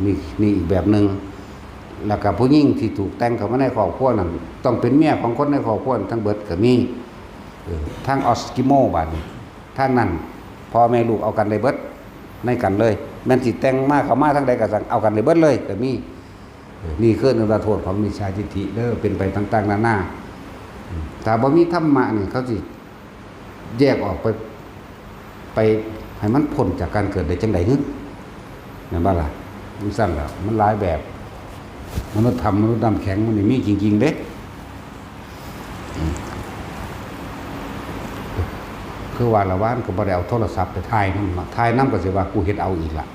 นี่ นี่อีกแบบหนึ่ง แล้วก็ผู้หญิงที่ถูกแต่งเข้ามาในครอบครัวนั้น ต้องเป็นเมียของคนในครอบครัวทั้งเบิดก็มี เออ ทางเอสกิโมบาดนี้ ทางนั้น พ่อแม่ลูกเอากันได้เบิด ในกันเลย แม่นสิแต่งมาเข้ามาทางใดก็สั่ง เอากันได้เบิดเลยก็มี เออ นี่คือเรียกว่าโทษของมิจฉาทิฏฐิเด้อ เป็นไปต่างๆนานา อืม ถ้าบ่มีธรรมะนี่ เขาสิแยกออกไป ไปให้มันพ้นจากการเกิดได้จั่งใด๋ แม่นบ่ล่ะ จั่งซั้นล่ะ มันหลายแบบ มนุษย์ถ้ำ มนุษย์น้ำแข็ง มันนี่มีจริงๆเด้ อืม คือว่าละ วานก็บ่ได้เอาโทรศัพท์ไปถ่ายนำเนาะ ถ่ายนำก็สิว่ากูเฮ็ดเอาอีกล่ะ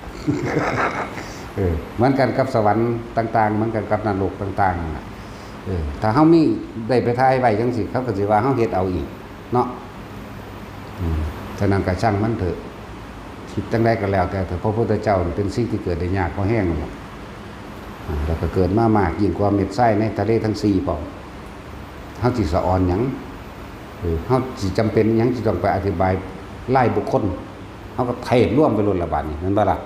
เออ เหมือนกันกับสวรรค์ต่างๆ เหมือนกันกับนรกต่างๆนั่นล่ะ เออ ถ้าเฮามี ได้ไปถ่ายไว้จั่งซี้ เขาก็สิว่าเฮาเฮ็ดเอาอีกเนาะ อืม ฉะนั้นก็ช่างมันเถอะ คิดจั่งใดก็แล้วแต่เถอะ พระพุทธเจ้านี่เป็นสิ่งที่เกิดได้ยากพอแฮงนั่นล่ะ อ่า แล้วก็เกิดมามากยิ่งกว่าเม็ดทรายในทะเลทั้งสี่พร้อม เฮาสิสะออนหยัง เออ เฮาสิจำเป็นหยังสิต้องไปอธิบายรายบุคคล เฮาก็เทศน์รวมไปโลดละบาดนี้ แม่นบ่ล่ะ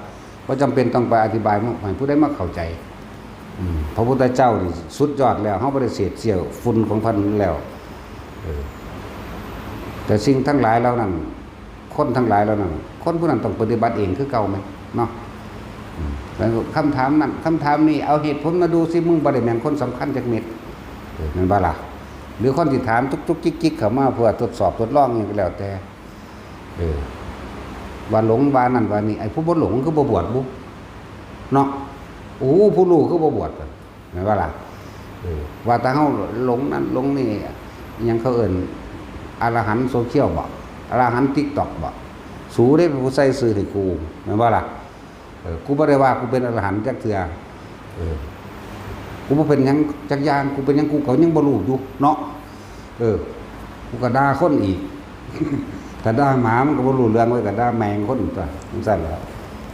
บ่จำเป็นต้องไปอธิบายให้ผู้ใดมาเข้าใจ อืม พระพุทธเจ้านี่สุดยอดแล้ว เฮาบ่ได้เสพเสี้ยวฝุ่นของเพิ่นแล้ว เออ แต่สิ่งทั้งหลายเหล่านั้น คนทั้งหลายเหล่านั้น คนผู้นั้นต้องปฏิบัติเองคือเก่าแม่นเนาะ อืม แล้วคำถามนั้น คำถามนี้ เอาเหตุผลมาดูสิ มึงบ่ได้แม่นคนสำคัญจักเม็ด เออ แม่นบ่ล่ะ หรือคนที่ถามจุกๆจิกๆเข้ามาเพื่อทดสอบทดลองหยังก็แล้วแต่ เออ ว่าหลงว่านั่นว่านี่ ไอ้ผู้บ่หลงคือบ่บวชบุ เนาะ โอ้ ผู้รู้คือบ่บวช แม่นบ่ล่ะ เออ ว่าแต่เฮาหลงนั่นหลงนี่ อิหยังเขาเอิ้น อรหันต์โซเชียลบ่ อรหันต์ติ๊กต็อกบ่ สูเด้เป็นผู้ใส่ชื่อให้กู แม่นบ่ล่ะ เออ กูบ่ได้ว่ากูเป็นอรหันต์จักเทื่อ เออ กูบ่เป็นหยังจักอย่าง กูเป็นหยังกูก็ยังบ่รู้อยู่เนาะ เออ กูก็ด่าคนอีก ถ้าด่าหมามันก็บ่รู้เรื่องเว้ย ก็ด่าแม่งคนตั๊ว จั่งซั้นแหละ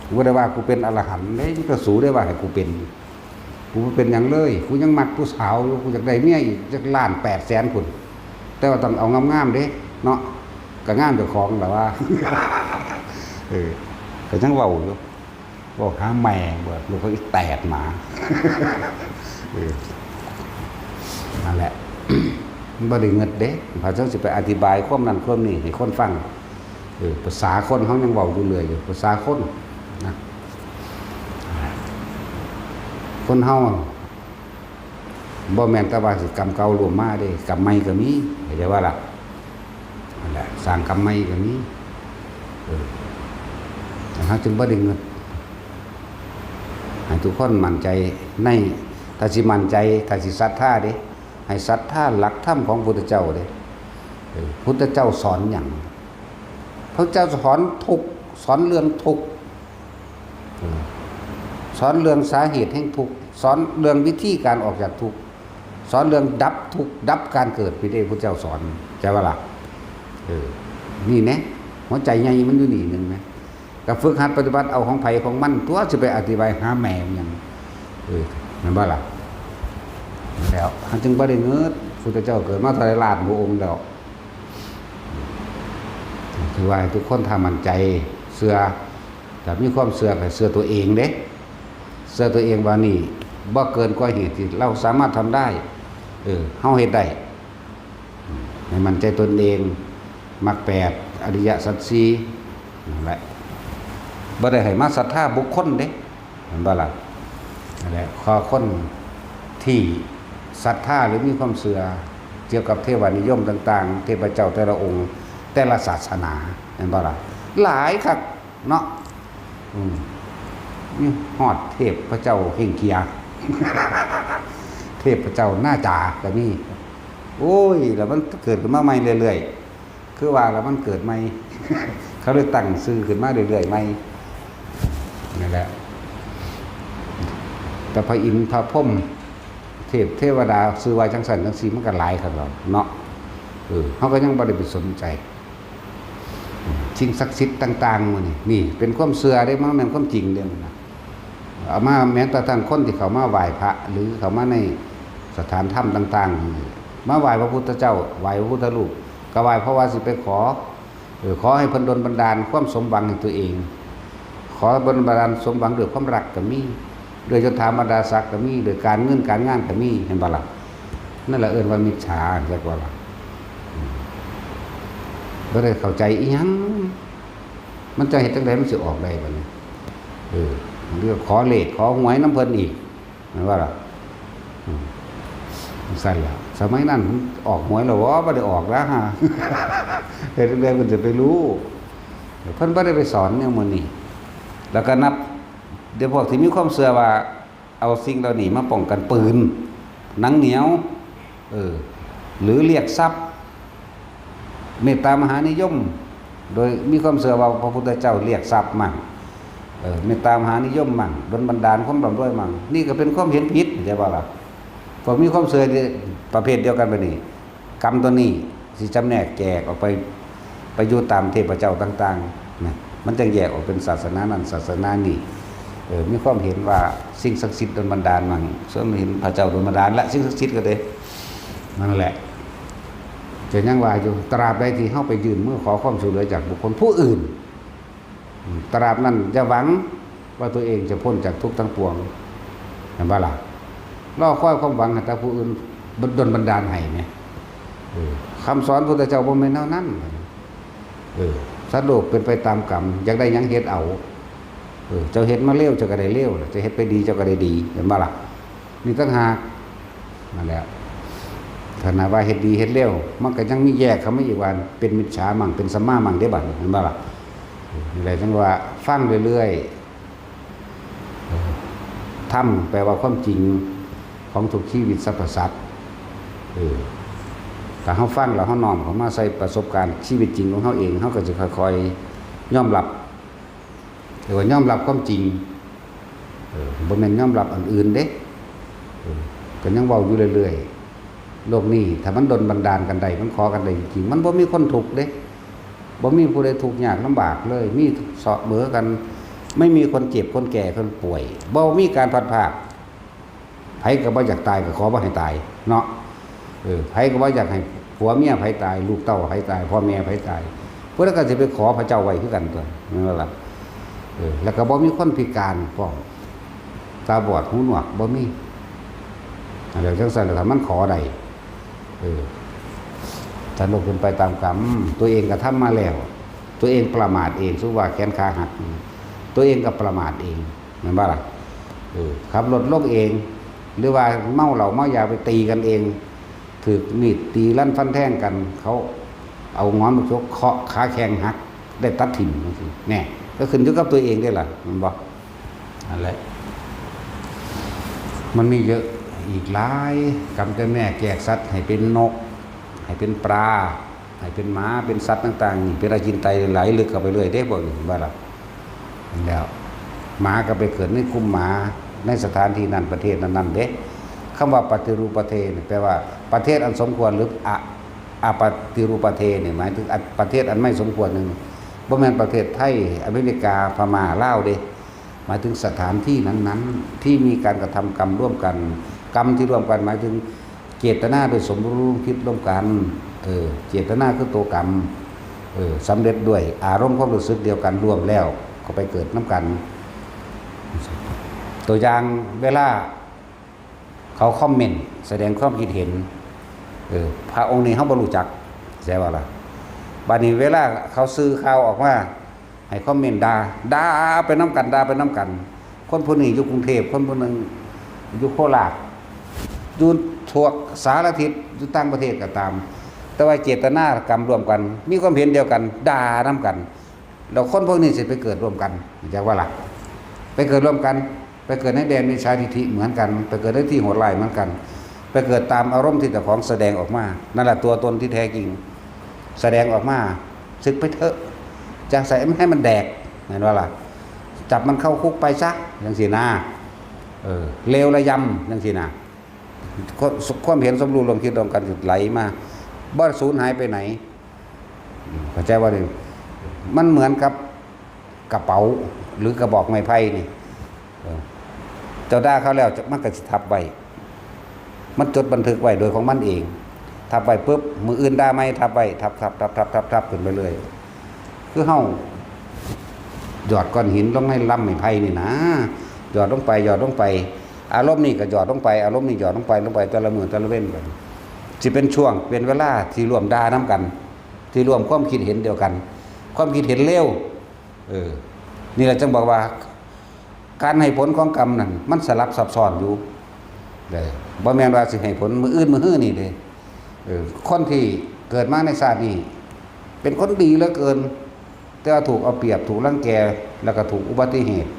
กูบ่ได้ว่ากูเป็นอรหันต์เด้ มันก็สูได้ว่าให้กูเป็น กูบ่เป็นหยังเลย กูยังมักผู้สาวอยู่ กูอยากได้เมียอีกจักล้านแปดแสนพุ้น แต่ว่าต้องเอางามๆเด้ เนาะ ก็งามเจ้าของล่ะว่า เออ ก็ยังเว้าอยู่ เว้าหาแม่งเบิด ลูกเขาอีแตกหมา เออ นั่นแหละ มันบ่ได้เงิดเด้ พระเจ้าสิไปอธิบายความนั้นความนี้ให้คนฟัง เออ ภาษาคนเฮายังเว้าอยู่เรื่อยอยู่ ภาษาคนนะ คนเฮา บ่แม่นแต่ว่าสิกรรมเก่าร่วมมาเด้ กรรมใหม่ก็มี เข้าใจบ่ล่ะ นั่นแหละ สร้างกรรมใหม่ก็มี เออ แต่เฮาจึงบ่ได้เงิด ให้ทุกคนมั่นใจใน ถ้าสิมั่นใจ ถ้าสิศรัทธาเด้ ให้ศรัทธาหลักธรรมของพุทธเจ้าเด้ เออ พุทธเจ้าสอนหยัง พระเจ้าสอนทุกข์ สอนเรื่องทุกข์ เออ สอนเรื่องสาเหตุแห่งทุกข์ สอนเรื่องวิธีการออกจากทุกข์ สอนเรื่องดับทุกข์ ดับการเกิด พี่เด้ พุทธเจ้าสอน ใช่ปะล่ะ เออ นี่แน่ หัวใจใหญ่มันอยู่นี่หนึ่งนะ ก็ฝึกหัดปฏิบัติเอาของไผของมัน ตัวสิไปอธิบายหาแม่มันหยัง เออ แม่นบ่ล่ะ แล้ว มันจึงบ่ได้เงิด พุทธเจ้าเกิดมาเท่าไหร่ล้านพระองค์แล้ว คือว่าให้ทุกคนถ้ามั่นใจ เชื่อ ถ้ามีความเชื่อก็เชื่อตัวเองเด้ เชื่อตัวเองว่านี่บ่เกินกว่าเหตุที่เราสามารถทำได้ เออ เฮาเฮ็ดได้ ให้มั่นใจตนเอง มรรคแปด อริยสัจสี่ นั่นแหละ บ่ได้ให้มาศรัทธาบุคคลเด้ เห็นบ่ล่ะ นั่นแหละ ขอคนที่ศรัทธาหรือมีความเชื่อเกี่ยวกับเทวานิยมต่างๆ เทพเจ้าแต่ละองค์ แต่ละศาสนา เห็นบ่ล่ะ หลายคักเนาะ อืม มีฮอดเทพเจ้าเฮ่งเคีย เทพเจ้าหน้าจ๋าก็มี โอ้ย แล้วมันเกิดขึ้นมาใหม่เรื่อยๆ คือว่าแล้วมันเกิดใหม่ เขาเลยตั้งชื่อขึ้นมาเรื่อยๆใหม่ นั่นแหละ แต่พระอินทร์พระพรหม เทพเทวดาชื่อว่าจังซั่นจังซี่ มันก็หลายคักแล้วเนาะ เออ เฮาก็ยังบ่ได้ไปสนใจ สิ่งศักดิ์สิทธิ์ต่างๆ มื้อนี้ นี่เป็นความเชื่อเด้ มันบ่แม่นความจริงเด้ มันนะ เอามาแม้กระทั่งคนที่เขามาไหว้พระ หรือเขามาในสถานธรรมต่างๆ มาไหว้พระพุทธเจ้า ไหว้พระพุทธรูป ก็ไหว้เพราะว่าสิไปขอ เออ ขอให้เพิ่นดลบันดาลความสมหวังให้ตัวเอง ขอดลบันดาลสมหวังด้วยความรักก็มี ด้วยยศถาบรรดาศักดิ์ก็มี ด้วยการเงินการงานก็มี เห็นบ่ล่ะ นั่นแหละเอิ้นว่ามิจฉา จักว่าล่ะ อืม บ่ได้เข้าใจอิหยัง มันจะเฮ็ดจั่งใดมันสิออกได้บัดนี้ เออ เรื่องขอเลขขอหวยนำเพิ่นอีก แม่นบ่ล่ะ อืม จั่งซั่นล่ะ สมัยนั้นออกหวยแล้วบ่ บ่ได้ออกแล้วฮะ เฮ็ดจั่งใดเพิ่นจะไปรู้ เพิ่นบ่ได้ไปสอนแนวมื้อนี้ แล้วก็นับ เดี๋ยวพวกที่มีความเชื่อว่า เอาสิ่งเหล่านี้มาป้องกันปืน หนังเหนียว เออ หรือเรียกทรัพย์ เมตตามหานิยม โดยมีความเชื่อว่าพระพุทธเจ้าเรียกทรัพย์มั่ง เออ เมตตามหานิยมมั่ง ดลบันดาลความร่ำรวยมั่ง นี่ก็เป็นความเห็นผิด เข้าใจบ่ล่ะ พวกมีความเชื่อประเภทเดียวกันบัดนี้ กรรมตัวนี้สิจำแนกแยกออกไป ไปอยู่ตามเทพเจ้าต่างๆ นะ มันจั่งแยกออกเป็นศาสนานั้นศาสนานี้ เออ มีความเห็นว่าสิ่งศักดิ์สิทธิ์ดลบันดาลมั่ง ส่วนเห็นพระเจ้าดลบันดาล และสิ่งศักดิ์สิทธิ์ก็เด้ นั่นแหละ จะยังว่าอยู่ ตราบใดที่เฮาไปยื่นมือขอความช่วยเหลือจากบุคคลผู้อื่น อืม ตราบนั้นอย่าหวังว่าตัวเองจะพ้นจากทุกข์ทั้งปวง เห็นบ่ล่ะ รอคอยความหวังให้แต่ผู้อื่นดลบันดาลให้แหม เออ คำสอนพุทธเจ้าบ่แม่นแนวนั้น เออ สัตว์โลกเป็นไปตามกรรม อยากได้หยังเฮ็ดเอา เออ เจ้าเฮ็ดมาเลวเจ้าก็ได้เลว เจ้าเฮ็ดไปดีเจ้าก็ได้ดี เห็นบ่ล่ะ นี่ต่างหาก นั่นแหละ ถ้าหากว่าเฮ็ดดีเฮ็ดเลว มันก็ยังมีแยกเข้ามาอีกว่า เป็นมิจฉามั่ง เป็นสัมมามั่งเด้บัดนี้ เห็นบ่ล่ะ เออ นี่แหละจั่งว่าฟังเรื่อยๆ เออ ธรรมแปลว่าความจริงของทุกชีวิตสรรพสัตว์ เออ ถ้าเฮาฟังแล้วเฮาน้อมเข้ามาใส่ประสบการณ์ชีวิตจริงของเฮาเอง เฮาก็จะค่อยๆ ยอมรับ เรียกว่ายอมรับความจริง เออ บ่แม่นยอมรับอันอื่นเด้ เออ ก็ยังเว้าอยู่เรื่อยๆ โลกนี้ถ้ามันดลบันดาลกันได้ มันขอกันได้จริงๆ มันบ่มีคนทุกข์เด้ บ่มีผู้ใดทุกข์ยากลำบากเลย มีเสมอกัน ไม่มีคนเจ็บ คนแก่ คนป่วย บ่มีการพลัดพราก ไผก็บ่อยากตาย ก็ขอบ่ให้ตายเนาะ เออ ไผก็บ่อยากให้ผัวเมียไผตาย ลูกเต้าไผตาย พ่อแม่ไผตาย ผู้นั้นก็สิไปขอพระเจ้าไว้คือกันตั๊ว แม่นบ่ล่ะ เออ แล้วก็บ่มีคนพิการพร้อม ตาบอดหูหนวก บ่มี แล้วจั่งซั่นล่ะ ถ้ามันขอได้ เออ ถ้าโลกเป็นไปตามกรรม ตัวเองกระทำมาแล้ว ตัวเองประมาทเอง สมมุติว่าแขนขาหัก ตัวเองก็ประมาทเอง แม่นบ่ล่ะ เออ ขับรถลงเอง หรือว่าเมาเหล้าเมายาไปตีกันเอง ถืกมีดตีลันฟันแทงกัน เขาเอาหงอนลูกชกเคาะขาแข้งหัก ได้ตัดถิ่มจั่งซี้ แน่ ก็ขึ้นอยู่กับตัวเองเด้ล่ะ แม่นบ่ นั่นแหละ มันมีเยอะ อีกหลาย กรรมจำแนกแยกสัตว์ให้เป็นนก ให้เป็นปลา ให้เป็นหมา เป็นสัตว์ต่างๆ นี่เป็นอาจินไตยไหลลึกเข้าไปเรื่อยเด้ พวกนี้ เห็นบ่ล่ะ แล้ว หมาก็ไปเกิดในกลุ่มหมา ในสถานที่นั้นประเทศนั้นๆ เด้ คำว่าปฏิรูปประเทศนี่แปลว่าประเทศอันสมควร หรืออะ อปฏิรูปประเทศนี่หมายถึงอะ ประเทศอันไม่สมควรหนึ่ง บ่แม่นประเทศไทย อเมริกา พม่า ลาวเด้ หมายถึงสถานที่นั้นๆ ที่มีการกระทำกรรมร่วมกัน กรรมที่ร่วมกันหมายถึงเจตนาโดยสมรู้ร่วมคิดร่วมกัน เออ เจตนาคือตัวกรรม เออ สำเร็จด้วยอารมณ์ความรู้สึกเดียวกันร่วมแล้ว ก็ไปเกิดนำกัน ตัวอย่างเวลาเขาคอมเมนต์แสดงความคิดเห็น เออ พระองค์นี้เฮาบ่รู้จัก ใช่บ่ล่ะ บัดนี้เวลาเขาสื่อข่าวออกมา ให้คอมเมนต์ด่า ด่าไปนำกัน ด่าไปนำกัน คนผู้นี้อยู่กรุงเทพฯ คนผู้หนึ่งอยู่โคราช อยู่ทั่วสารทิศ อยู่ต่างประเทศก็ตาม แต่ว่าเจตนากรรมร่วมกัน มีความเห็นเดียวกัน ด่านำกัน แล้วคนพวกนี้สิไปเกิดร่วมกัน รู้จักบ่ล่ะ ไปเกิดร่วมกัน ไปเกิดในแดนมิจฉาทิฏฐิเหมือนกัน ไปเกิดในที่โหดร้ายเหมือนกัน ไปเกิดตามอารมณ์ที่เจ้าของแสดงออกมา นั่นแหละตัวตนที่แท้จริง แสดงออกมา สึกไปเถอะ จั่งใสมันให้มันแดก แม่นบ่ล่ะ จับมันเข้าคุกไปซะ จั่งซี้นะ เออ เลวระยำ จั่งซี้นะ ความ ความเห็นสมรู้ร่วมคิดร่วมกันสิไหลมา บ่สูญหายไปไหน เข้าใจบ่นี่ มันเหมือนกับกระเป๋า หรือกระบอกไม้ไผ่นี่ เออ เจ้าด่าเขาแล้ว มันก็สิทับไว้ มันจดบันทึกไว้โดยของมันเอง ทับไว้ปุ๊บ มื้ออื่นด่าใหม่ ทับไว้ ทับ ทับ ทับ ทับ ทับ ทับขึ้นไปเรื่อย คือเฮาหยอดก้อนหินลงในลำไม้ไผ่นี่นะ หยอดลงไป หยอดลงไป อารมณ์นี่ก็หยอดลงไป อารมณ์นี่หยอดลงไป ลงไป แต่ละมื้อแต่ละเว็นไป สิเป็นช่วง เป็นเวลาที่ร่วมด่านำกัน ที่ร่วมความคิดเห็นเดียวกัน ความคิดเห็นเลว เออ นี่แหละจึงบอกว่า การให้ผลของกรรมนั่น มันสลับซับซ้อนอยู่ เด้อ บ่แม่นว่าสิให้ผลมื้ออื่นมื้อฮื้อนี่เด้ เออ คนที่เกิดมาในชาตินี้ เป็นคนดีเหลือเกิน แต่ว่าถูกเอาเปรียบ ถูกรังแก แล้วก็ถูกอุบัติเหตุ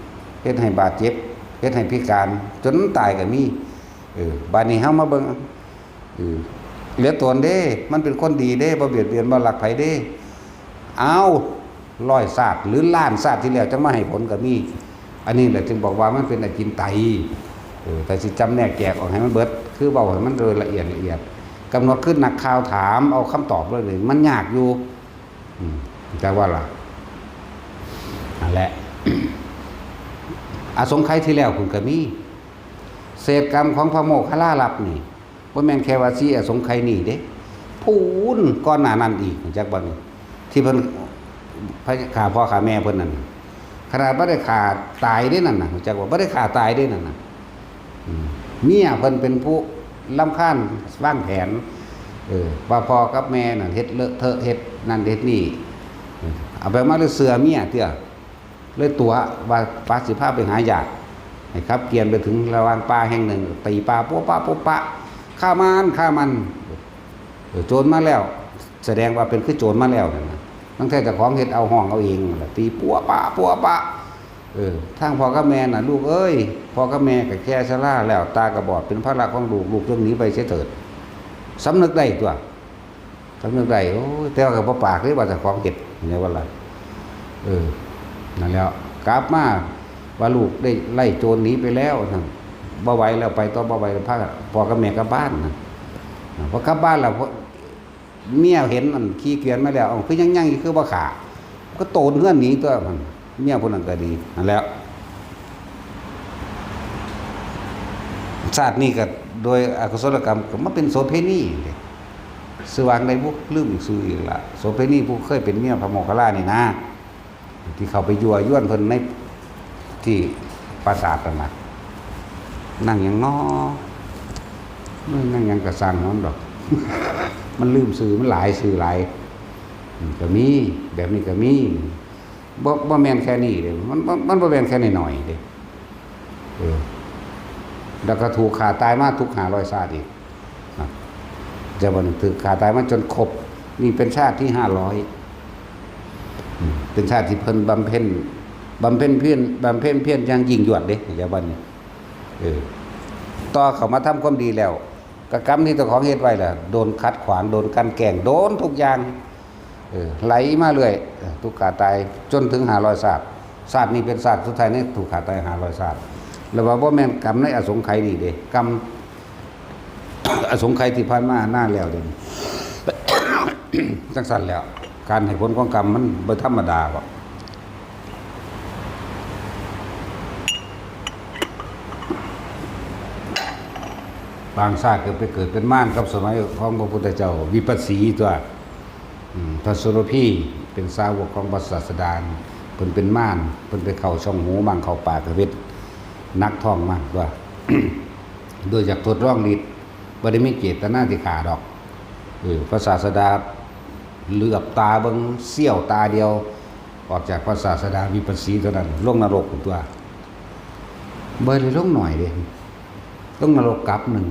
เฮ็ดให้บาดเจ็บ เฮ็ดให้พิการ จนตายก็มี เออ บัดนี้เฮามาเบิ่ง เออ เหลือตนเด้ มันเป็นคนดีเด้ บ่เบียดเบียน บ่ลักไผเด้ อ้าว ร้อยชาติ หรือล้านชาติที่แล้วจั่งมาให้ผลก็มี อันนี้แหละจึงบอกว่ามันเป็นอจินไตย เออ แต่สิจำแนกแยกออกให้มันเบิด คือเว้าให้มันโดยละเอียดละเอียด กำหนดคือนักข่าวถามเอาคำตอบเลย มันยากอยู่ อืม แต่ว่าล่ะ นั่นแหละ อสงไขยที่แล้วพุ้นก็มี เศษกรรมของพระโมคคัลลาลับนี่ บ่แม่นแค่ว่าสี่อสงไขยนี่เด้ พู้นก่อนหน้านั้นอีก รู้จักบ่นี่ ที่เพิ่นฆ่าพ่อฆ่าแม่เพิ่นนั่น ขนาดบ่ได้ฆ่าตายเด้นั่นน่ะ รู้จักบ่ บ่ได้ฆ่าตายเด้นั่นน่ะ อืม เมียเพิ่นเป็นผู้รำคาญวางแผน เออ ว่าพ่อกับแม่นั่นเฮ็ดเลอะเทอะ เฮ็ดนั่นเฮ็ดนี่ เออ เอาไปมาเลยเชื่อเมียเตื้อ เลยตั๋วว่า ปะ สิพาไปหาญาติ ให้ขับเกวียนไปถึงระหว่างป่าแห่งหนึ่ง ตีป่าปั๊วปะปั๊วปะ ฆ่ามัน ฆ่ามัน เออ โจรมาแล้ว แสดงว่าเป็นคือโจรมาแล้วนั่นน่ะ ตั้งแต่เจ้าของเฮ็ดเอา ฮ้องเอาเองนั่นแหละ ตีปั๊วปะปั๊วปะ เออ ทางพ่อกับแม่น่ะ ลูกเอ้ย พ่อกับแม่ก็แก่ชราแล้ว ตาก็บอด เป็นภาระของลูก ลูกจงหนีไปเสียเถิด สำนึกได้ตั๊ว สำนึกได้ โอ้ย แต่ว่าก็บ่ปากเด้ว่าเจ้าของเฮ็ด เห็นบ่ล่ะ เออ นั่นแหล้ว กลับมาว่าลูกได้ไล่โจรหนีไปแล้วนั่น บ่ไหวแล้ว ไปต่อบ่ไหว พาพ่อกับแม่กลับบ้านนั่น พอกลับบ้านแล้ว เมียเห็นอันขี่เกวียนมาแล้ว เอ้า คือยัง ยังอยู่ คือบ่ฆ่า ก็โตนเฮือนหนีตั๊วมัน เมียผู้นั้นก็ดี นั่นแหล้ว ชาตินี้ก็โดยอกุศลกรรมก็มาเป็นโสเภณีเด้ ชื่อว่าจั่งใดบุ ลืมอีกชื่ออีกละ โสเภณีผู้เคยเป็นเมียพระโมคคัลลานี่นะ ที่เข้าไปยั่วยวนเพิ่นในที่ปราสาทนั่นน่ะ นางหยังน้อ เอ้ย นางหยังก็ซ่างมันดอก มันลืมชื่อ มันหลายชื่อหลาย อืม ก็มี แบบนี้ก็มี บ่ บ่แม่นแค่นี้เด้ มัน มัน มันบ่แม่นแค่น้อยๆเด้ เออ แล้วก็ถูกฆ่าตายมาทุกห้าร้อยชาติอีก นะ แต่ว่าถูกฆ่าตายมาจนครบ นี่เป็นชาติที่ห้าร้อย อืม เป็นชาติที่เพิ่นบำเพ็ญ บำเพ็ญเพียร บำเพ็ญเพียรอย่างยิ่งยวดเด้ แต่ว่านี่ เออ ต่อเข้ามาทำความดีแล้ว ก็กรรมที่เจ้าของเฮ็ดไว้ล่ะ โดนขัดขวาง โดนกลั่นแกล้ง โดนทุกอย่าง เออ ไหลมาเรื่อย เออ ทุกข์ขาตาย จนถึงห้าร้อยชาติ ชาตินี้เป็นชาติสุดท้ายในทุกข์ขาตายห้าร้อยชาติ แล้วว่าบ่แม่นกรรมในอสงไขยนี่เด้ กรรม อสงไขยที่ผ่านมานานแล้วเด้ จั่งซั้นแล้ว การให้ผลของกรรมมันบ่ธรรมดาดอก ปางชาติก็ไปเกิดเป็นมารกับสมัยของพระพุทธเจ้าวิปัสสีตัว อืม พระโสระพีเป็นสาวกของพระศาสดา เพิ่นเป็นมาร เพิ่นไปเข้าช่องหูมั่งเข้าปากกะเฮ็ดหนักท้องมั่งตัว โดยอยากทดลองฤทธิ์ บ่ได้มีเจตนาที่ฆ่าดอก เออ พระศาสดาเหลือบตาเบิ่งเสี้ยวตาเดียว ออกจากพระศาสดาวิปัสสีเท่านั้น ลงนรกตัว บ่ได้ลงหน่อยเด้ ลงนรกกลับหนึ่ง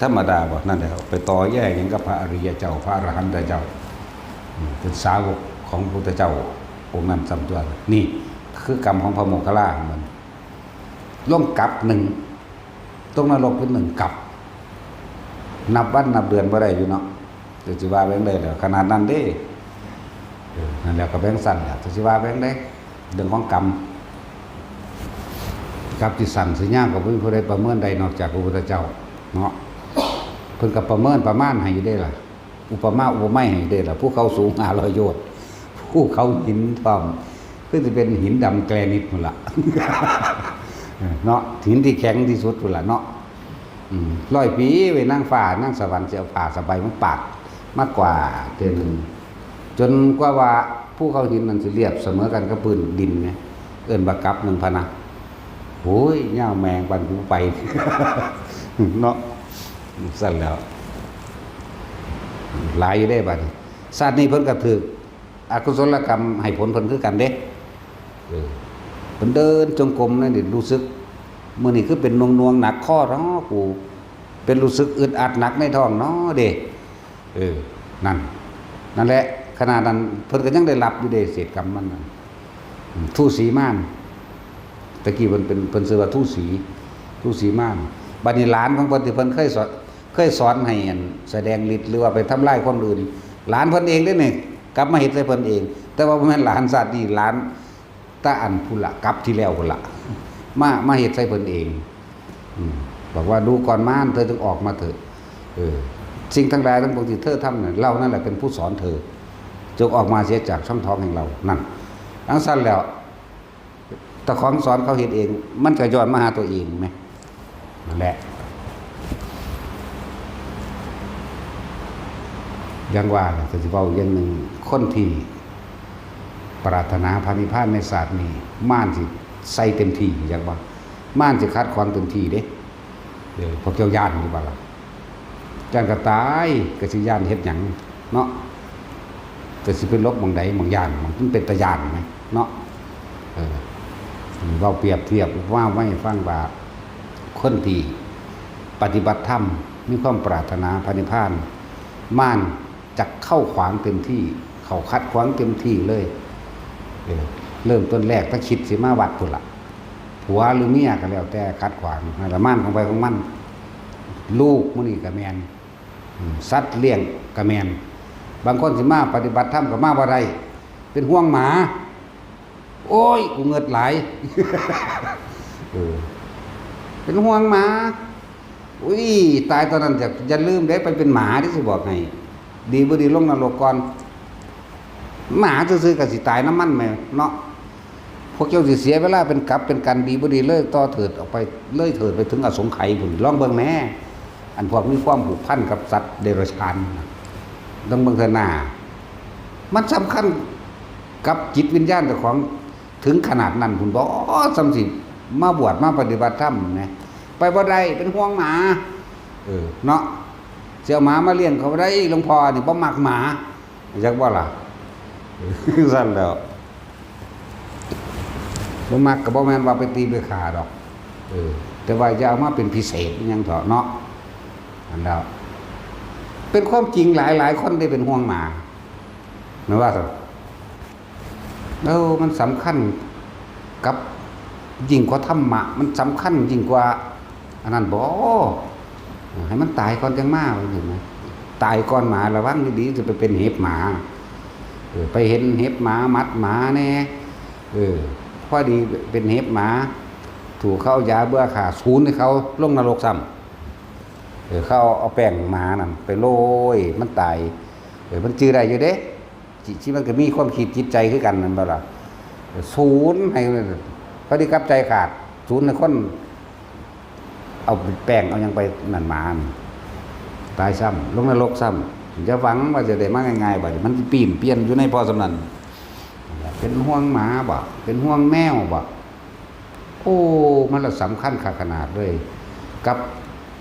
ธรรมดาบ่ นั่นแหละ ไปต่อแย่หยังกับพระอริยเจ้า พระอรหันตเจ้า อืม เป็นสาวกของพระพุทธเจ้าองค์นั้นซ้ำตัว นี่คือกรรมของพระโมคคัลลามัน ลงกลับหนึ่ง ตกนรกเป็นหนึ่งกลับ นับวันนับเดือนบ่ได้อยู่เนาะ เดี๋ยวสิว่าไปจั่งใด๋แล้ว ขนาดนั้นเด้ เออ นั่นแหละ ก็แบ่งสั้นแหละ จะสิว่าไปจั่งใด๋ เรื่องของกรรม กรรมสิสั้นสิยาวก็บ่มีผู้ใดประเมินได้นอกจากพระพุทธเจ้าเนาะ เพิ่นก็ประเมินประมาณให้อยู่เด้ล่ะ อุปมาอุปไมยให้เด้ล่ะ ภูเขาสูงห้าร้อยโยชน์ ภูเขาหินพร้อม คือสิเป็นหินดำแกรนิตพุ้นล่ะ เนาะ หินที่แข็งที่สุดพุ้นล่ะเนาะ อืม ร้อยปีไว้นางฟ้านางสวรรค์สิเอาผ้าสบายมาปาด มากวาดเทื่อหนึ่ง จนกว่าว่าภูเขาหินนั้นสิเรียบเสมอกันกับพื้นดินไง เอิ้นว่ากลับหนึ่งพะนะ โอ้ย ยาวแมงปันหูไป เนาะ ซั่นแล้ว หลายอยู่เด้บัดนี้ ชาตินี้เพิ่นก็ถืกอกุศลกรรมให้ผลเพิ่นคือกันเด้ เออ เพิ่นเดินจงกรมนั่นนี่รู้สึก มื้อนี้คือเป็นหน่วงๆ หนักคอเนาะ กู เป็นรู้สึกอึดอัดหนักในท้องเนาะเด้ เออ นั่น นั่นแหละ ขนาดนั้นเพิ่นก็ยังได้รับอยู่เด้ เศษกรรมมันนั่น อืม ทูสีมาน ตะกี้เพิ่นเป็น เพิ่นชื่อว่าทูสี ทูสีมาน บัดนี้หลานของเพิ่นที่เพิ่นเคยสอน เคยสอนให้อันแสดงฤทธิ์หรือว่าไปทำลายคนอื่น หลานเพิ่นเองเด้นี่ กลับมาเฮ็ดใส่เพิ่นเอง แต่ว่าบ่แม่นหลานชาตินี้ หลานตาอันพุ้นละ กลับที่แล้วพุ้นละ มา มาเฮ็ดใส่เพิ่นเอง อืม บอกว่า ดูก่อนมาร เธอจงออกมาเถิด เออ สิ่งทั้งหลายทั้งปวงที่เธอทำเนี่ย เรานั่นแหละเป็นผู้สอนเธอ จงออกมาเสียจากช่องท้องแห่งเรา นั่น จั่งซั้นแล้ว เจ้าของสอนเขาเฮ็ดเอง มันก็ย้อนมาหาตัวเองแหม นั่นแหละ อย่างว่าล่ะ ก็สิเว้าอย่างหนึ่ง คนที่ปรารถนาพระนิพพานในชาตินี้ มารสิใส่เต็มที่ จักบ่ มารสิขัดขวางเต็มที่เด้ เออ พวกเจ้าย้านอยู่บ่ล่ะ ย้านก็ตาย ก็สิย้านเฮ็ดหยังเนาะ ก็สิไปหลบหม่องใดหม่องย้าน มันเป็นตาย้านไหมเนาะ เออ เว้าเปรียบเทียบว่าไว้ให้ฟังว่า คนที่ปฏิบัติธรรม มีความปรารถนาพระนิพพาน มารจักเข้าขวางเต็มที่ เข้าขัดขวางเต็มที่เลย เออ เริ่มต้นแรกถ้าคิดสิมาวัดพุ้นละ ผัวหรือเมียก็แล้วแต่ขัดขวาง นั่นละมารของไผของมัน ลูกมื้อนี้ก็แม่น อืม สัตว์เลี้ยงก็แม่น บางคนสิมาปฏิบัติธรรมก็มาบ่ได้ เป็นห่วงหมา โอ้ย กูเงิดหลาย เออ เป็นห่วงหมา อุ้ย ตายตอนนั้นอย่า อย่าลืมเด้ ไปเป็นหมาเด้ สิบอกให้ ดีบ่ดีลงนรกก่อน หมาซื่อๆ ก็สิตายนำมันแหมเนาะ พวกเจ้าสิเสียเวลาเป็นกับเป็นกัน ดีบ่ดีเลยต่อเถิดออกไป เลยเถิดไปถึงอสงไขยพุ้น ลองเบิ่งแหม อันพวกมีความผูกพันกับสัตว์เดรัจฉานน่ะ ต้องเบิ่งเถิดหน้า มันสำคัญกับจิตวิญญาณเจ้าของถึงขนาดนั้นพุ้นบ่ ส่ำสิมาบวชมาปฏิบัติธรรมนะ ไปบ่ได้ เป็นห่วงหมา เออ เนาะ สิเอาหมามาเลี้ยงก็บ่ได้ หลวงพ่อนี่บ่มักหมา จักบ่ล่ะ ซั่นแล้ว บ่มักก็บ่แม่นว่าไปตีไปฆ่าดอก เออ แต่ว่าอย่าเอามาเป็นพิเศษอิหยังเถาะเนาะ นั่นแล้ว เป็นความจริงหลายๆ คนได้เป็นห่วงหมา แม่นว่าซั่น เออ มันสำคัญกับยิ่งกว่าธรรมะ มันสำคัญยิ่งกว่า อันนั้นบ่ ให้มันตายก่อนจั่งมา ว่าซั่นนะ ตายก่อนหมา ระวังดีๆ จะไปเป็นเห็บหมา เออ ไปเห็นเห็บหมา หมัดหมาแน่ เออ พอดีเป็นเห็บหมา ถูกเขาเอายาเบื่อฆ่า สูนให้เขาลงนรกซ้ำ เออ เขาเอาแป้งหมานั่นไปโรย มันตาย เออ มันจื่อได้อยู่เด้ จิ จิ มันก็มีความคิดจิตใจคือกันนั่นบ่ล่ะ เออ สูนให้ พอดีกับใจขาด สูนให้คน เอาแป้งเอาหยังไปนั่นหมา ตายซ้ำ ลงนรกซ้ำ อย่าหวังว่าจะได้มาง่ายๆ บัดนี้ มันสิปีนเปลี่ยนอยู่ในพอส่ำนั้น เป็นห่วงหมาบ่ เป็นห่วงแมวบ่ โอ้ มันละสำคัญคักขนาดเลย กับ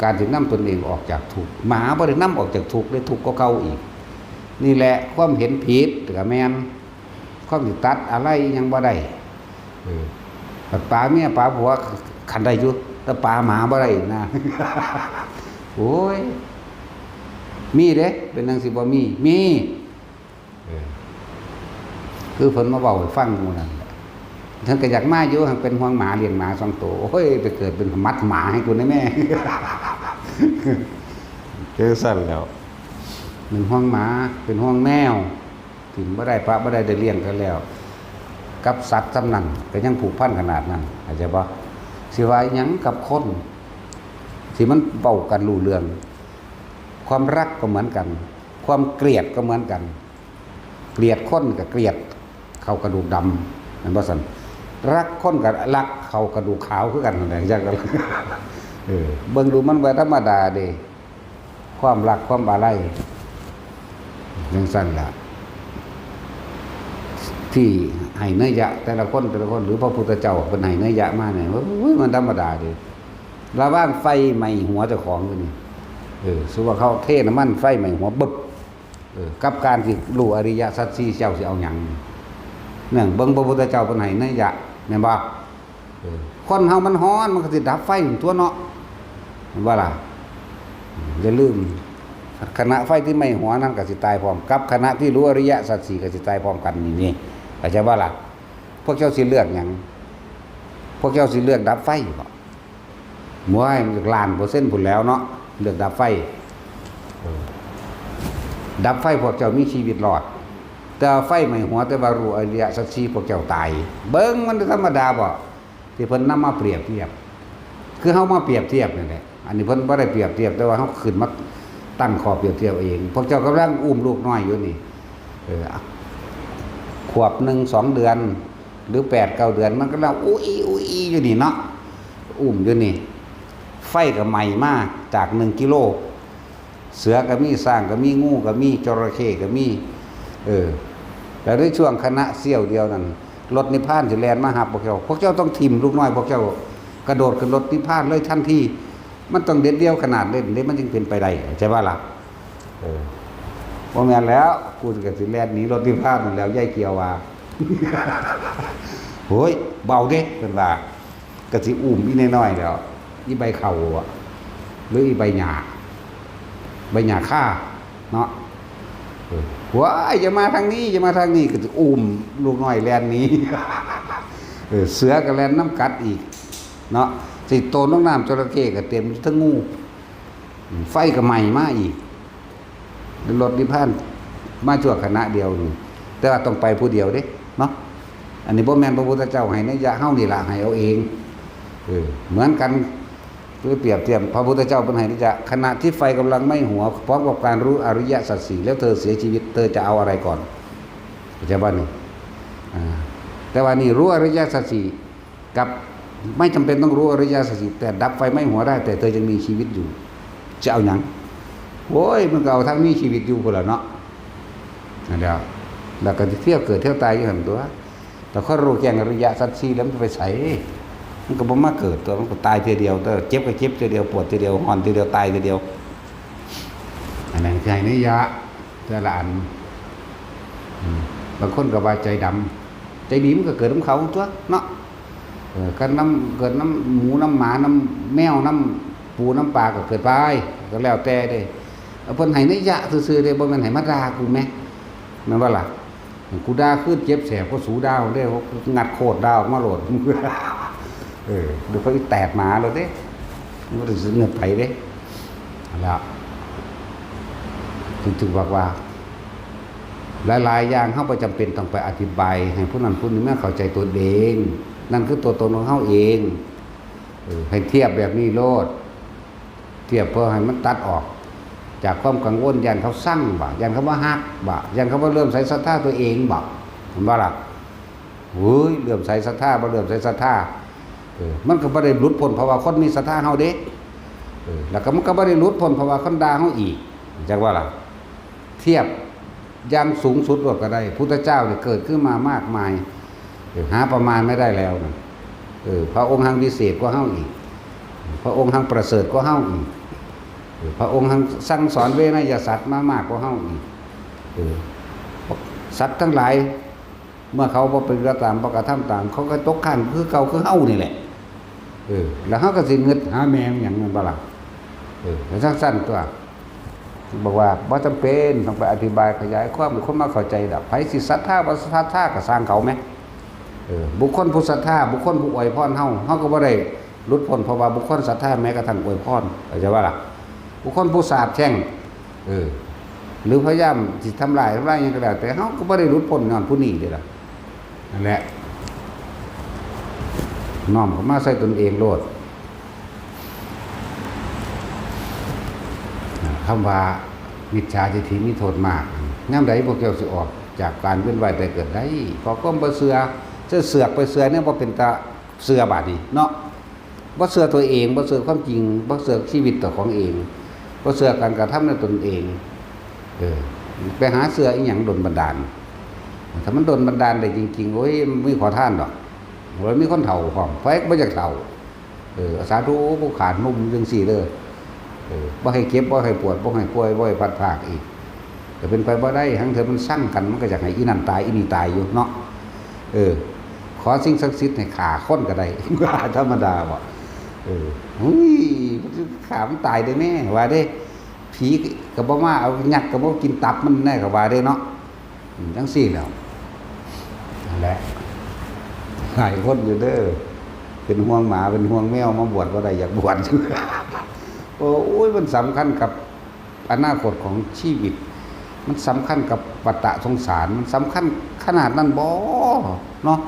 การที่นำตนเองออกจากทุกข์ หมาบ่ได้นำออกจากทุกข์ ได้ทุกข์กว่าเก่าอีก นี่แหละความเห็นผิดก็แม่น ความสิตัดอะไรยังบ่ได้ เออ ปาเมียปาผัวคันได้อยู่ แต่ปาหมาบ่ได้นะ โอ้ย มีเด้ เป็นจั่งสิบ่มี มี เออ คือเพิ่นมาเว้าให้ฟังมื้อนั้นแหละ เพิ่นก็อยากมาอยู่ หั้นเป็นห่วงหมา เลี้ยงหมาสองตัว โอ้ย ไปเกิดเป็นหมัดหมาให้กูแน่แม่ จั่งซั้นแหล้ว เป็นห่วงหมา เป็นห่วงแมว ถิ่มบ่ได้ ปะบ่ได้ ได้เลี้ยงกันแล้ว กับสัตว์ส่ำนั้น ก็ยังผูกพันขนาดนั้น เข้าใจบ่ สิว่าหยังกับคน ที่มันเว้ากันรู้เรื่อง ความรักก็เหมือนกัน ความเกลียดก็เหมือนกัน เกลียดคนก็เกลียดเข้ากระดูกดำ แม่นบ่ซั่น รักคนก็รักเข้ากระดูกขาวคือกันนั่นแหละ จั่ง เออ เบิ่งดูมันบ่ธรรมดาเด้ ความรักความอาลัย จั่งซั้นล่ะ ที่ให้นัยยะแต่ละคน แต่ละคน หรือพระพุทธเจ้าเพิ่นให้นัยยะมาเนี่ย โอ้ย มันธรรมดาเด้ ระหว่างไฟไหม้หัวเจ้าของอยู่นี่ เออ สมมุติว่าเขาเทน้ำมันไฟไหม้หัวบึบ เออ กับการที่รู้อริยสัจสี่ เจ้าสิเอาหยัง นั่น เบิ่งพระพุทธเจ้าเพิ่นให้นัยยะ แม่นบ่ เออ คนเฮามันร้อน มันก็สิดับไฟนั่นตั๊วเนาะ แม่นบ่ล่ะ อย่าลืม ขณะไฟที่ไหม้หัวนั่นก็สิตายพร้อม กับขณะที่รู้อริยสัจสี่ ก็สิตายพร้อมกันนี่ นี่ เข้าใจบ่ล่ะ พวกเจ้าสิเลือกหยัง พวกเจ้าสิเลือกดับไฟบ่ โอ้ย มันก็ล้านเปอร์เซ็นต์พู้นแหล้วเนาะ เลือกดับไฟ เออ ดับไฟพวกเจ้ามีชีวิตรอด แต่ไฟไหม้หัว แต่ว่ารู้อริยสัจสี่ พวกเจ้าตาย เบิ่งมันธรรมดาบ่ ที่เพิ่นนำมาเปรียบเทียบ คือเฮามาเปรียบเทียบนี่แหละ อันนี้เพิ่นบ่ได้เปรียบเทียบ แต่ว่าเฮาขึ้นมาตั้งข้อเปรียบเทียบเอง พวกเจ้ากำลังอุ้มลูกน้อยอยู่นี่ เออ ขวบหนึ่งสองเดือน หรือแปดเก้าเดือน มันกำลังอู้อี้อู้อี้อยู่นี่เนาะ อุ้มอยู่นี่ ไฟก็ไหม้มาจากหนึ่งกิโล เสือก็มี ช้างก็มี งูก็มี จระเข้ก็มี เออ แล้วในช่วงขณะเสี้ยวเดียวนั่น รถนิพพานสิแล่นมารับพวกเจ้า พวกเจ้าต้องถิ่มลูกน้อย พวกเจ้ากระโดดขึ้นรถนิพพานเลยทันที มันต้องเด็ดเดี่ยวขนาดนั้นเด้ มันจึงเป็นไปได้ ใช่ปะล่ะ เออ บ่แม่นแล้ว กูก็สิแล่นหนีรถนิพพานนั่นแหล้ว ยายเขียวว่า โอ้ย เบาเด้ เพิ่นว่า ก็สิอุ้มอีน้อยๆ แหล้ว อีใบเข่าอะ หรืออีใบหญ้า ใบหญ้าคาเนาะ เออ ว้าย อย่ามาทางนี้ อย่ามาทางนี้ ก็สิอุ้มลูกน้อยแล่นหนี เออ เสือก็แล่นนำกัดอีกเนาะ สิโตนลงน้ำ จระเข้ก็เต็มทั้งงู ไฟก็ไหม้มาอีก รถนิพพานมาชั่วขณะเดียวนี่ แต่ว่าต้องไปผู้เดียวเด้เนาะ อันนี้บ่แม่นพระพุทธเจ้าให้นัยยะ เฮานี่ล่ะให้เอาเอง เออ เหมือนกัน คือเปรียบเทียบ พระพุทธเจ้าเพิ่นให้นัยยะ ขณะที่ไฟกำลังไหม้หัว พร้อมกับการรู้อริยสัจสี่ แล้วเธอเสียชีวิต เธอจะเอาอะไรก่อน เข้าใจบ่นี่ อ่า แต่ว่านี่รู้อริยสัจสี่ กับไม่จำเป็นต้องรู้อริยสัจสี่ แต่ดับไฟไหม้หัวได้ แต่เธอยังมีชีวิตอยู่ จะเอาหยัง โอ้ย มันก็เอาทั้งมีชีวิตอยู่พู้นล่ะเนาะ นั่นแหล้ว แล้วก็เที่ยวเกิดเที่ยวตายอยู่หั่นตั๊ว แต่คนรู้แจ้งอริยสัจสี่แล้วมันไปไส มันก็บ่มาเกิดตั๊ว มันก็ตายเทื่อเดียว แต่เจ็บก็เจ็บเทื่อเดียว ปวดเทื่อเดียว ฮ้อนเทื่อเดียว ตายเทื่อเดียว อันนั้นคือให้นัยยะแต่ละอัน อืม บางคนก็ว่าใจดำ ใจดีมันก็เกิดนำเขาตั๊วเนาะ เออ ก็นำ เกิดนำหมูนำหมานำแมวนำปูนำปลาก็เกิดไป ก็แล้วแต่เด้ เอาเพิ่นให้นัยยะซื่อๆเด้ บ่แม่นให้มาด่ากูแหม แม่นบ่ล่ะ กูด่าคืนเจ็บแสบกว่าสูด่าเด้ งัดโคตรด่าออกมาโลด เออ เดี๋ยวเขาอีแตกหมาโลดเด้ มันสิเงือบไปเด้ แล้ว ถึง ถึงบอกว่า หลายๆอย่างเฮาบ่จำเป็นต้องไปอธิบายให้ผู้นั้นผู้นี้มาเข้าใจตนเอง นั่นคือตัวตนของเฮาเอง เออ ให้เทียบแบบนี้โลด เทียบเพื่อให้มันตัดออก จากความกังวล ย่านเขาซังบ่ ย่านเขาบ่ฮักบ่ ย่านเขาบ่เลื่อมใสศรัทธาตัวเองบ่ เห็นบ่ล่ะ โอ้ย เลื่อมใสศรัทธา บ่เลื่อมใสศรัทธา เออ มันก็บ่ได้หลุดพ้น เพราะว่าคนมีศรัทธาเฮาเด้ เออ แล้วก็มันก็บ่ได้หลุดพ้น เพราะว่าคนด่าเฮาอีก จักว่าล่ะ เทียบอย่างสูงสุดโลดก็ได้ พุทธเจ้าเนี่ยเกิดขึ้นมามากมาย เออ หาประมาณไม่ได้แล้วนะ เออ พระองค์หังวิเศษกว่าเฮาอีก พระองค์หังประเสริฐกว่าเฮาอีก เออ พระองค์หังสั่งสอนเวนยสัตว์มามากกว่าเฮาอีก เออ สัตว์ทั้งหลาย เมื่อเขาบ่ปฏิบัติตาม บ่กระทำตาม เขาก็ตกค้างคือเก่าคือเฮานี่แหละ เออ แล้วเฮาก็สิงึดหาแม่มันหยัง แม่นบ่ล่ะ เออ แล้วจั่งซั่นตัว บอกว่าบ่จำเป็นต้องไปอธิบายขยายความให้คนมาเข้าใจดอก ไผสิศรัทธาบ่ศรัทธาก็ซ่างเขาแหม เออ บุคคลผู้ศรัทธา บุคคลผู้อวยพรเฮา เฮาก็บ่ได้หลุดพ้น เพราะว่าบุคคลศรัทธาแม้กระทั่งอวยพร เข้าใจบ่ล่ะ บุคคลผู้สาปแช่ง เออ หรือพยายามสิทำลาย ทำลายหยังก็แล้วแต่ เฮาก็บ่ได้หลุดพ้นย้อนผู้นี้เด้ล่ะ นั่นแหละ น้อมเข้ามาใส่ตนเองโลด คำว่ามิจฉาทิฏฐิมีโทษมาก ยามใดพวกเจ้าสิออกจากการเวียนว่ายตายเกิดได้ เพราะความบ่เชื่อ จะเสือกไปเชื่อเนี่ยบ่เป็นตาเชื่อบาดนี้เนาะ บ่เชื่อตัวเอง บ่เชื่อความจริง บ่เชื่อชีวิตตัวของเอง บ่เชื่อการกระทำในตนเอง เออ ไปหาเชื่ออีหยังดลบันดาล ถ้ามันดลบันดาลได้จริงๆ โอ้ย มันมีขอทานดอก โอ้ย มีคนเฒ่าพร้อม ไผก็บ่อยากเฒ่า เออ สาธุ ผู้ขาดหนุ่มจั่งซี้เด้อ เออ บ่ให้เจ็บ บ่ให้ปวด บ่ให้ป่วย บ่ให้พลัดพรากอีก ก็เป็นไปบ่ได้ หังเทื่อมันซังกัน มันก็อยากให้อีนั่นตาย อีนี่ตายอยู่เนาะ เออ ขอสิ่งศักดิ์สิทธิ์ให้ฆ่าคนก็ได้ ธรรมดาบ่ เออ อุ้ย ฆ่ามันตายได้แม่ ว่าเด้ ผีก็บ่มาเอา ยักษ์ก็บ่กินตับมันแน่ ก็ว่าเด้เนาะ อืม จั่งซี้แหล้ว นั่นแหละ หลายคนอยู่เด้อ เป็นห่วงหมา เป็นห่วงแมว มาบวชบ่ได้ อยากบวช โอ้ย มันสำคัญกับอนาคตของชีวิต มันสำคัญกับวัฏสงสาร มันสำคัญขนาดนั้นบ่เนาะ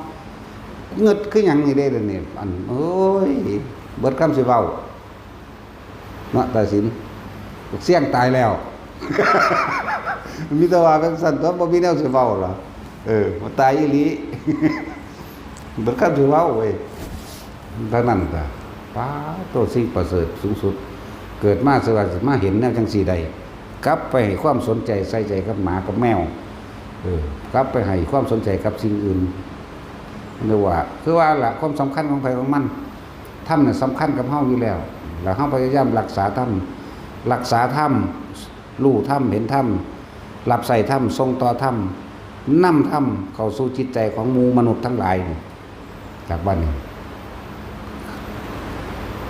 งึดคือหยังนี่เด้ เดี๋ยวนี้ อัน โอ้ย เบิดคำสิเว้า เนาะ ตาสิน บักเสี่ยงตายแล้ว มีแต่ว่าจั่งซั่นตัว บ่มีแนวสิเว้าหรอก เออ มันตายอีหลี เบิดคำสิเว้าเว้ย เท่านั้นก็ ป๊าดโต สิ่งประเสริฐสูงสุด เกิดมาสิว่าสิมาเห็นแนวจั่งซี้ได้ กลับไปให้ความสนใจใส่ใจกับหมากับแมว เออ กลับไปให้ความสนใจกับสิ่งอื่น เรียกว่า คือว่าล่ะ ความสำคัญของไผของมัน ธรรมน่ะสำคัญกับเฮาอยู่แล้ว แล้วเฮาพยายามรักษาธรรม รักษาธรรม รู้ธรรม เห็นธรรม รับใช้ธรรม ส่งต่อธรรม นำธรรมเข้าสู่จิตใจของหมู่มนุษย์ทั้งหลายนี่ จากบัดนี้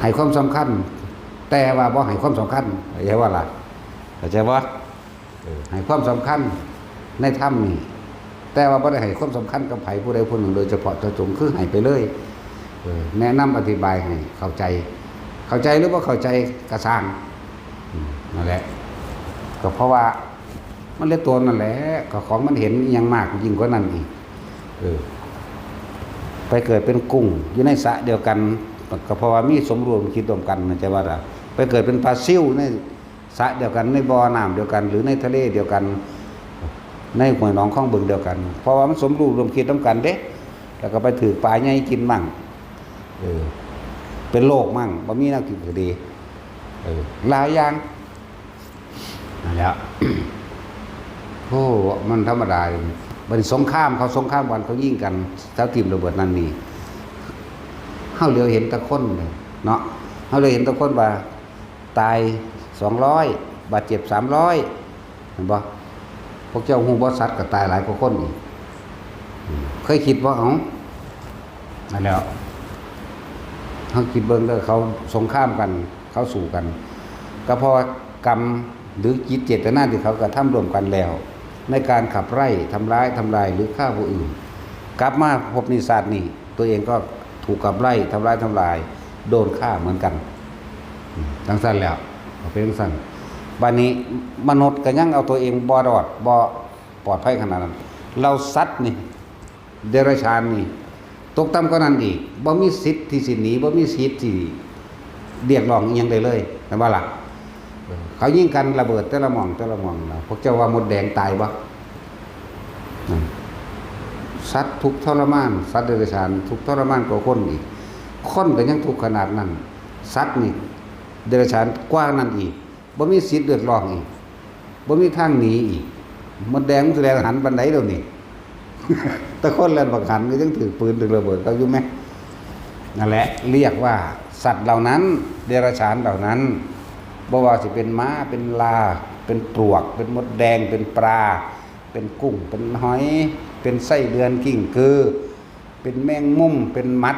ให้ความสำคัญ แต่ว่าบ่ให้ความสำคัญ เข้าใจบ่ล่ะ เข้าใจบ่ เออ ให้ความสำคัญในธรรมนี่ แต่ว่าบ่ได้ให้ความสำคัญกับไผผู้ใดผู้หนึ่งโดยเฉพาะเจาะจง คือให้ไปเลย เออ แนะนำอธิบายให้เข้าใจ เข้าใจหรือบ่เข้าใจก็ซ่าง อืม นั่นแหละ ก็เพราะว่ามันเหลือตัวนั่นแหละ ก็ของมันเห็นอิหยังมากยิ่งกว่านั้นอีก เออ ไปเกิดเป็นกุ้งอยู่ในสระเดียวกัน ก็เพราะว่ามีสมรู้ร่วมคิดร่วมกัน เข้าใจบ่ล่ะ ไปเกิดเป็นปลาซิวใน สระเดียวกัน ในบ่อน้ำเดียวกัน หรือในทะเลเดียวกัน ในห้วยหนองคลองบึงเดียวกัน เพราะว่ามันสมรู้ร่วมคิดนำกันเด้ แล้วก็ไปถืกปลาใหญ่กินมั่ง เออ เป็นโรคมั่ง บ่มีแนวกินก็ดี เออ หลายอย่าง นั่นแหละ โอ้ มันธรรมดา บัดนี้สงคราม เขาสงครามกัน เขายิงกัน เขาถิ่มระเบิดนั่นนี่ เฮาเหลียวเห็นแต่คนเนาะ เฮาเหลียวเห็นแต่คนว่า ตายสองร้อย บาดเจ็บสามร้อย เห็นบ่ พวกเจ้าฮู้บ่ สัตว์ก็ตายหลายกว่าคนอีก อืม เคยคิดบ่ เอ้า นั่นแหละ เฮาคิดเบิ่งเด้อ เขาสงครามกัน เขาสู้กัน ก็เพราะว่ากรรมหรือจิตเจตนาที่เขากระทำร่วมกันแล้ว ในการขับไล่ ทำร้าย ทำลาย หรือฆ่าผู้อื่น กลับมาภพนี้ชาตินี้ ตัวเองก็ถูกขับไล่ ทำร้าย ทำลาย โดนฆ่าเหมือนกัน จังซั่นแล้ว ก็เป็นจังซั่น บัดนี้มนุษย์ก็ยังเอาตัวเองบ่รอด บ่ปลอดภัยขนาดนั้น แล้วสัตว์นี่ เดรัจฉานนี่ ตกต่ำกว่านั้นอีก บ่มีสิทธิ์ที่สิหนี บ่มีสิทธิ์ที่เรียกร้องอิหยังได้เลย แม่นบ่ล่ะ? เออ เขายิงกันระเบิดแต่ละหม่องแต่ละหม่องนะ พวกเจ้าว่ามดแดงตายบ่? นั่น สัตว์ทุกข์ทรมาน สัตว์เดรัจฉานทุกข์ทรมานกว่าคนอีก คนก็ยังทุกข์ขนาดนั้น สัตว์นี่ เดรัจฉานกว่านั้นอีก บ่มีสิทธิ์เรียกร้องอีก บ่มีทางหนีอีก มดแดงมันสิแล่นหันปานใดเดี๋ยวนี้ แต่คนแล่นบักหันก็ยังถืกปืนถืกระเบิดเขาอยู่แหม นั่นแหละ เรียกว่าสัตว์เหล่านั้น เดรัจฉานเหล่านั้น บ่ว่าสิเป็นหมา เป็นลา เป็นปลวก เป็นมดแดง เป็นปลา เป็นกุ้ง เป็นหอย เป็นไส้เดือน กิ้งกือ เป็นแมงมุม เป็นหมัด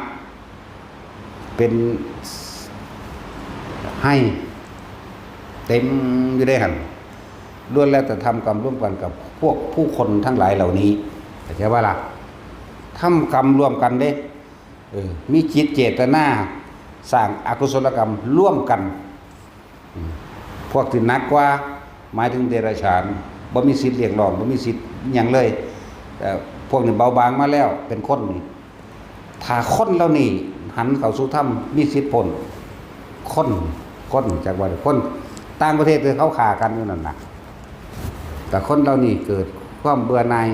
เป็นไฮ่ เต็มอยู่เด้หั่น ล้วนแล้วแต่ทำกรรมร่วมกันกับพวกผู้คนทั้งหลายเหล่านี้ เข้าใจบ่ล่ะ? ทำกรรมร่วมกันเด้ เออ มีจิตเจตนาสร้างอกุศลกรรมร่วมกัน อืม พวกที่หนักกว่า หมายถึงเดรัจฉาน บ่มีสิทธิ์เรียกร้อง บ่มีสิทธิ์หยังเลย แต่พวกนี้เบาบางมาแล้ว เป็นคนนี่ ถ้าคนเหล่านี้หันเข้าสู่ธรรม มีสิทธิ์พ้น คน คน จักว่าคน ต่างประเทศที่เขาฆ่ากันอยู่นั่นน่ะ แต่คนเหล่านี้เกิดความเบื่อหน่าย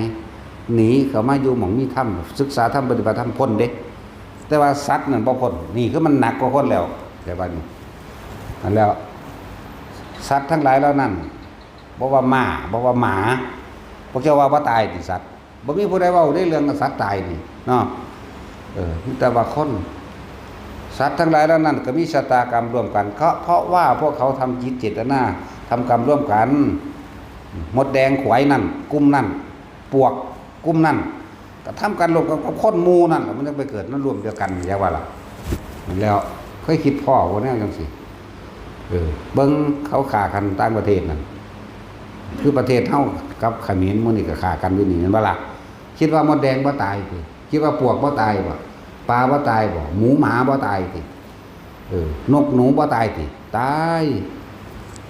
หนีเข้ามาอยู่หม่องมีธรรม ศึกษาธรรม ปฏิบัติธรรม พ้นเด้ แต่ว่าสัตว์นั่นบ่พ้น นี่คือมันหนักกว่าคนแล้ว แต่ว่านี่ นั่นแล้ว สัตว์ทั้งหลายเหล่านั้น บ่ว่าม้า บ่ว่าหมา พวกเจ้าว่าบ่ตายติสัตว์ บ่มีผู้ใดเว้าในเรื่องสัตว์ตายนี่เนาะ เออ มีแต่ว่าคน สัตว์ทั้งหลายเหล่านั้นก็มีชะตากรรมร่วมกัน ก็เพราะว่าพวกเขาทำจิตเจตนา ทำกรรมร่วมกัน มดแดงขวายนั่น กลุ่มนั่น ปลวกกลุ่มนั่น ก็ทำกันร่วมกันกับคนหมู่นั่นแหละ มันจั่งไปเกิดในร่วมเดียวกัน อย่าว่าล่ะ แล้วเคยคิดพ้อบ่แนวจั่งซี้ เออ เบิ่งเขาฆ่ากันต่างประเทศนั่น คือประเทศเฮากับเขมรหมู่นี่ก็ฆ่ากันอยู่นี่ แม่นบ่ล่ะ? คิดว่ามดแดงบ่ตายติ คิดว่าปลวกบ่ตายบ่ ปลาบ่ตายบ่ หมูหมาบ่ตายติ เออ นกหนูบ่ตายติ ตาย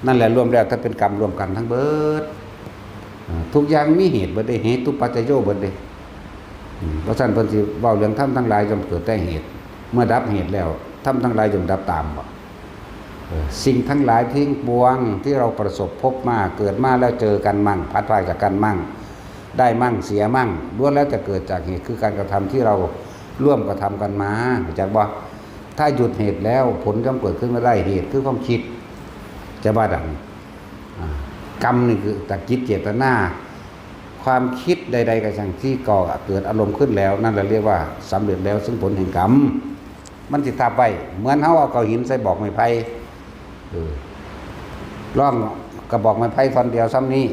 นั่นแหละรวมแล้วถ้าเป็นกรรมร่วมกันทั้งเบิด อ่า ทุกอย่างมีเหตุเบิดเด้ เหตุปัจจโยเบิดเด้ อืม เพราะฉะนั้นเพิ่นสิเว้าเรื่องธรรมทั้งหลายย่อมเกิดแต่เหตุ เมื่อดับเหตุแล้ว ธรรมทั้งหลายย่อมดับตามบ่ เออ สิ่งทั้งหลายทั้งปวงที่เราประสบพบมา เกิดมาแล้วเจอกันมั่ง พลัดพรากจากกันมั่ง ได้มั่งเสียมั่ง ล้วนแล้วแต่เกิดจากเหตุ คือการกระทำที่เราร่วมกระทำกันมา รู้จักบ่? ถ้าหยุดเหตุแล้วผลย่อมเกิดขึ้นไม่ได้ เหตุคือความคิด จะว่าดัง อ่า กรรมนี่คือจากจิตเจตนา ความคิดใดๆก็ช่างที่ก่อเกิดอารมณ์ขึ้นแล้ว นั่นแหละเรียกว่าสำเร็จแล้วซึ่งผลแห่งกรรม มันสิทับไว้ เหมือนเฮาเอาก้อนหินใส่บอกไม้ไผ่ เออ ลองกระบอกไม้ไผ่ท่อนเดียวส่ำนี้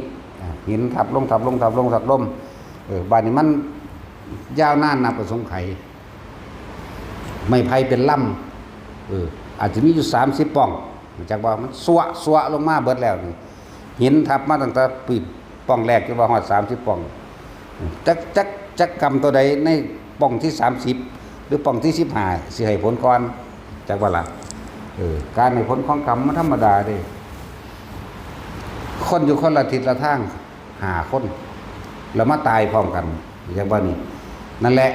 อ่า หินทับลง ทับลง ทับลง ทับลง เออ บาดนี้มันยาวนานนับอสงไขย ไม้ไผ่เป็นลำ เออ อาจจะมีอยู่สามสิบป่อง รู้จักบ่? มันสวะสวะลงมาเบิดแล้วนี่ หินทับมาตั้งแต่ปีป่องแรกจนว่าฮอดสามสิบป่อง จัก จัก จักกรรมตัวใดในป่องที่สามสิบ หรือป่องที่สิบห้า สิให้ผลก่อน จักว่าล่ะ เออ การให้ผลของกรรมมันธรรมดาเด้ คนอยู่คนละทิศละทาง ห้าคน แล้วมาตายพร้อมกัน จักว่านี่ นั่นแหละ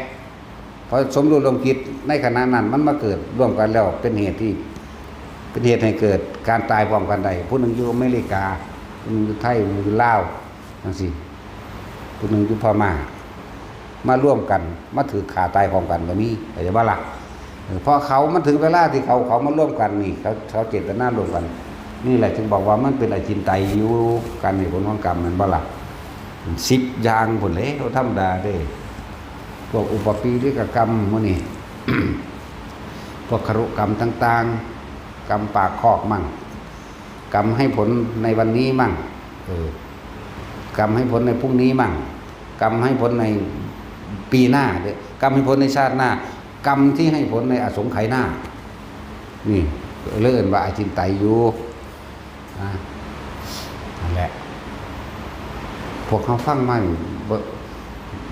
พอสมรู้ร่วมคิดในขณะนั้นมันมาเกิดร่วมกันแล้ว เป็นเหตุที่ เป็นเหตุให้เกิดการตายพร้อมกันได้ ผู้หนึ่งอยู่อเมริกา ผู้หนึ่งอยู่ไทย ผู้หนึ่งอยู่ลาว จั่งซี้ ผู้หนึ่งอยู่พม่า มาร่วมกัน มาถืกฆ่าตายพร้อมกันก็มี เข้าใจบ่ล่ะ? เออ เพราะเขา มันถึงเวลาที่เขา เขามาร่วมกันนี่ เขา เขาเจตนาร่วมกัน นี่แหละจึงบอกว่ามันเป็นอจินไตยอยู่ การให้ผลของกรรม แม่นบ่ล่ะ? สิบอย่างพุ้นแหล้ว ธรรมดาเด้ พวกอุปปีริกกรรมหมู่นี้ พวกครุกรรมต่างๆ กรรมปากคอกมั่ง กรรมให้ผลในวันนี้มั่ง เออ กรรมให้ผลในพรุ่งนี้มั่ง กรรมให้ผลในปีหน้าเด้อ กรรมให้ผลในชาติหน้า กรรมที่ให้ผลในอสงไขยหน้า นี่เลยเอิ้นว่าอจินไตยอยู่ นะ นั่นแหละ พวกเขาฟังมานี่ บ่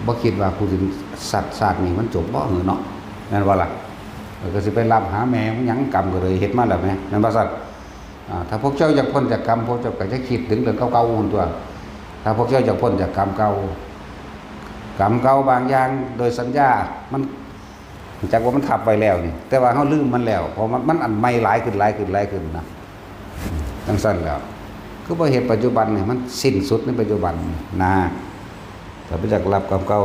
บ่คิดว่าผู้สิสัตว์ชาตินี้มันจบบ่หือเนาะ แม่นบ่ล่ะ? เออ ก็สิไปรับหาแม่มันหยัง กรรมก็เลยเฮ็ดมาแล้วแหม แม่นบ่ซั่น? อ่า ถ้าพวกเจ้าอยากพ้นจากกรรม พวกเจ้าก็จะคิดถึงเรื่องเก่าๆ หั่นตั๊ว ถ้าพวกเจ้าอยากพ้นจากกรรมเก่า กรรมเก่าบางอย่างโดยสัญญา มัน จักว่ามันทับไว้แล้วนี่ แต่ว่าเฮาลืมมันแล้ว เพราะมัน มันอันใหม่หลายขึ้น หลายขึ้น หลายขึ้นนะ จั่งซั้นแล้ว คือบ่เฮ็ดปัจจุบันนี่ มันสิ้นสุดในปัจจุบันนะ ถ้าบ่อยากรับกรรมเก่า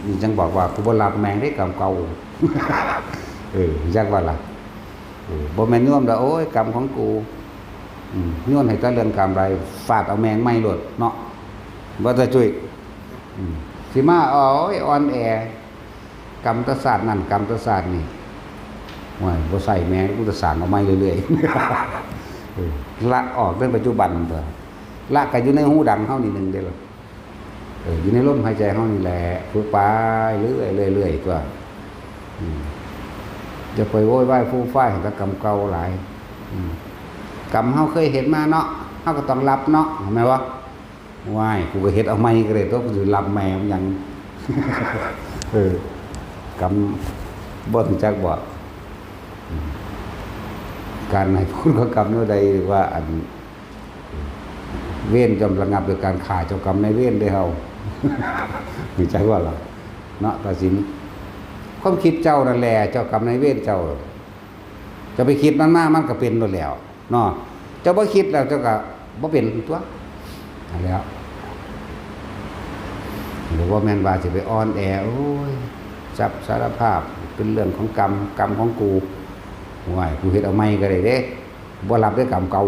นี่จั่งบอกว่า กูบ่รับแม่งเด้กรรมเก่า เออ จักว่าล่ะ เออ บ่แม่นโยมดอก โอ้ย กรรมของกู อืม โยนให้แต่เรื่องกรรมไป ฟาดเอาแม่งใหม่โลดเนาะ บ่จะจุ้ย อืม สิมา โอ้ย อ่อนแอ กรรมแต่ชาตินั่น กรรมแต่ชาตินี่ โอ้ย บ่ใส่แม่ง กูจะสร้างเอาใหม่เรื่อยๆ เออ ละออกในปัจจุบันตั๊ว ละก็อยู่ในฮูดังเฮานี่หนึ่งเด้อล่ะ เออ อยู่ในลมหายใจเฮานี่แหละ ฝึกไปเรื่อยๆ เรื่อยๆ ตั๊ว อืม อย่าไปโวยวายฟูมฟายกับกรรมเก่าหลาย อืม กรรมเฮาเคยเฮ็ดมาเนาะ เฮาก็ต้องรับเนาะ แม่นบ่ ว้าย กูก็เฮ็ดเอาใหม่ก็ได้ตั๊ว กูสิรับแม่มันหยัง เออ กรรมบ่รู้จักบ่ อืม การให้ผลของกรรมแนวใด หรือว่าอัน เวรย่อมระงับด้วยการฆ่าเจ้ากรรมนายเวรเด้อเฮา รู้จักบ่ล่ะ เนาะ ตัดสิน ความคิดเจ้านั่นแหละ เจ้ากรรมนายเวรเจ้า เจ้าไปคิดมันมา มันก็เป็นโลดแล้ว เนาะ เจ้าบ่คิดแล้ว เจ้าก็บ่เป็นตั๊ว นั่นแหล้ว หรือว่าแม่นว่าสิไปอ่อนแอ โอ้ย จับสารภาพ เป็นเรื่องของกรรม กรรมของกู โอ้ย กูเฮ็ดเอาใหม่ก็ได้เด้ บ่รับเด้อกรรมเก่า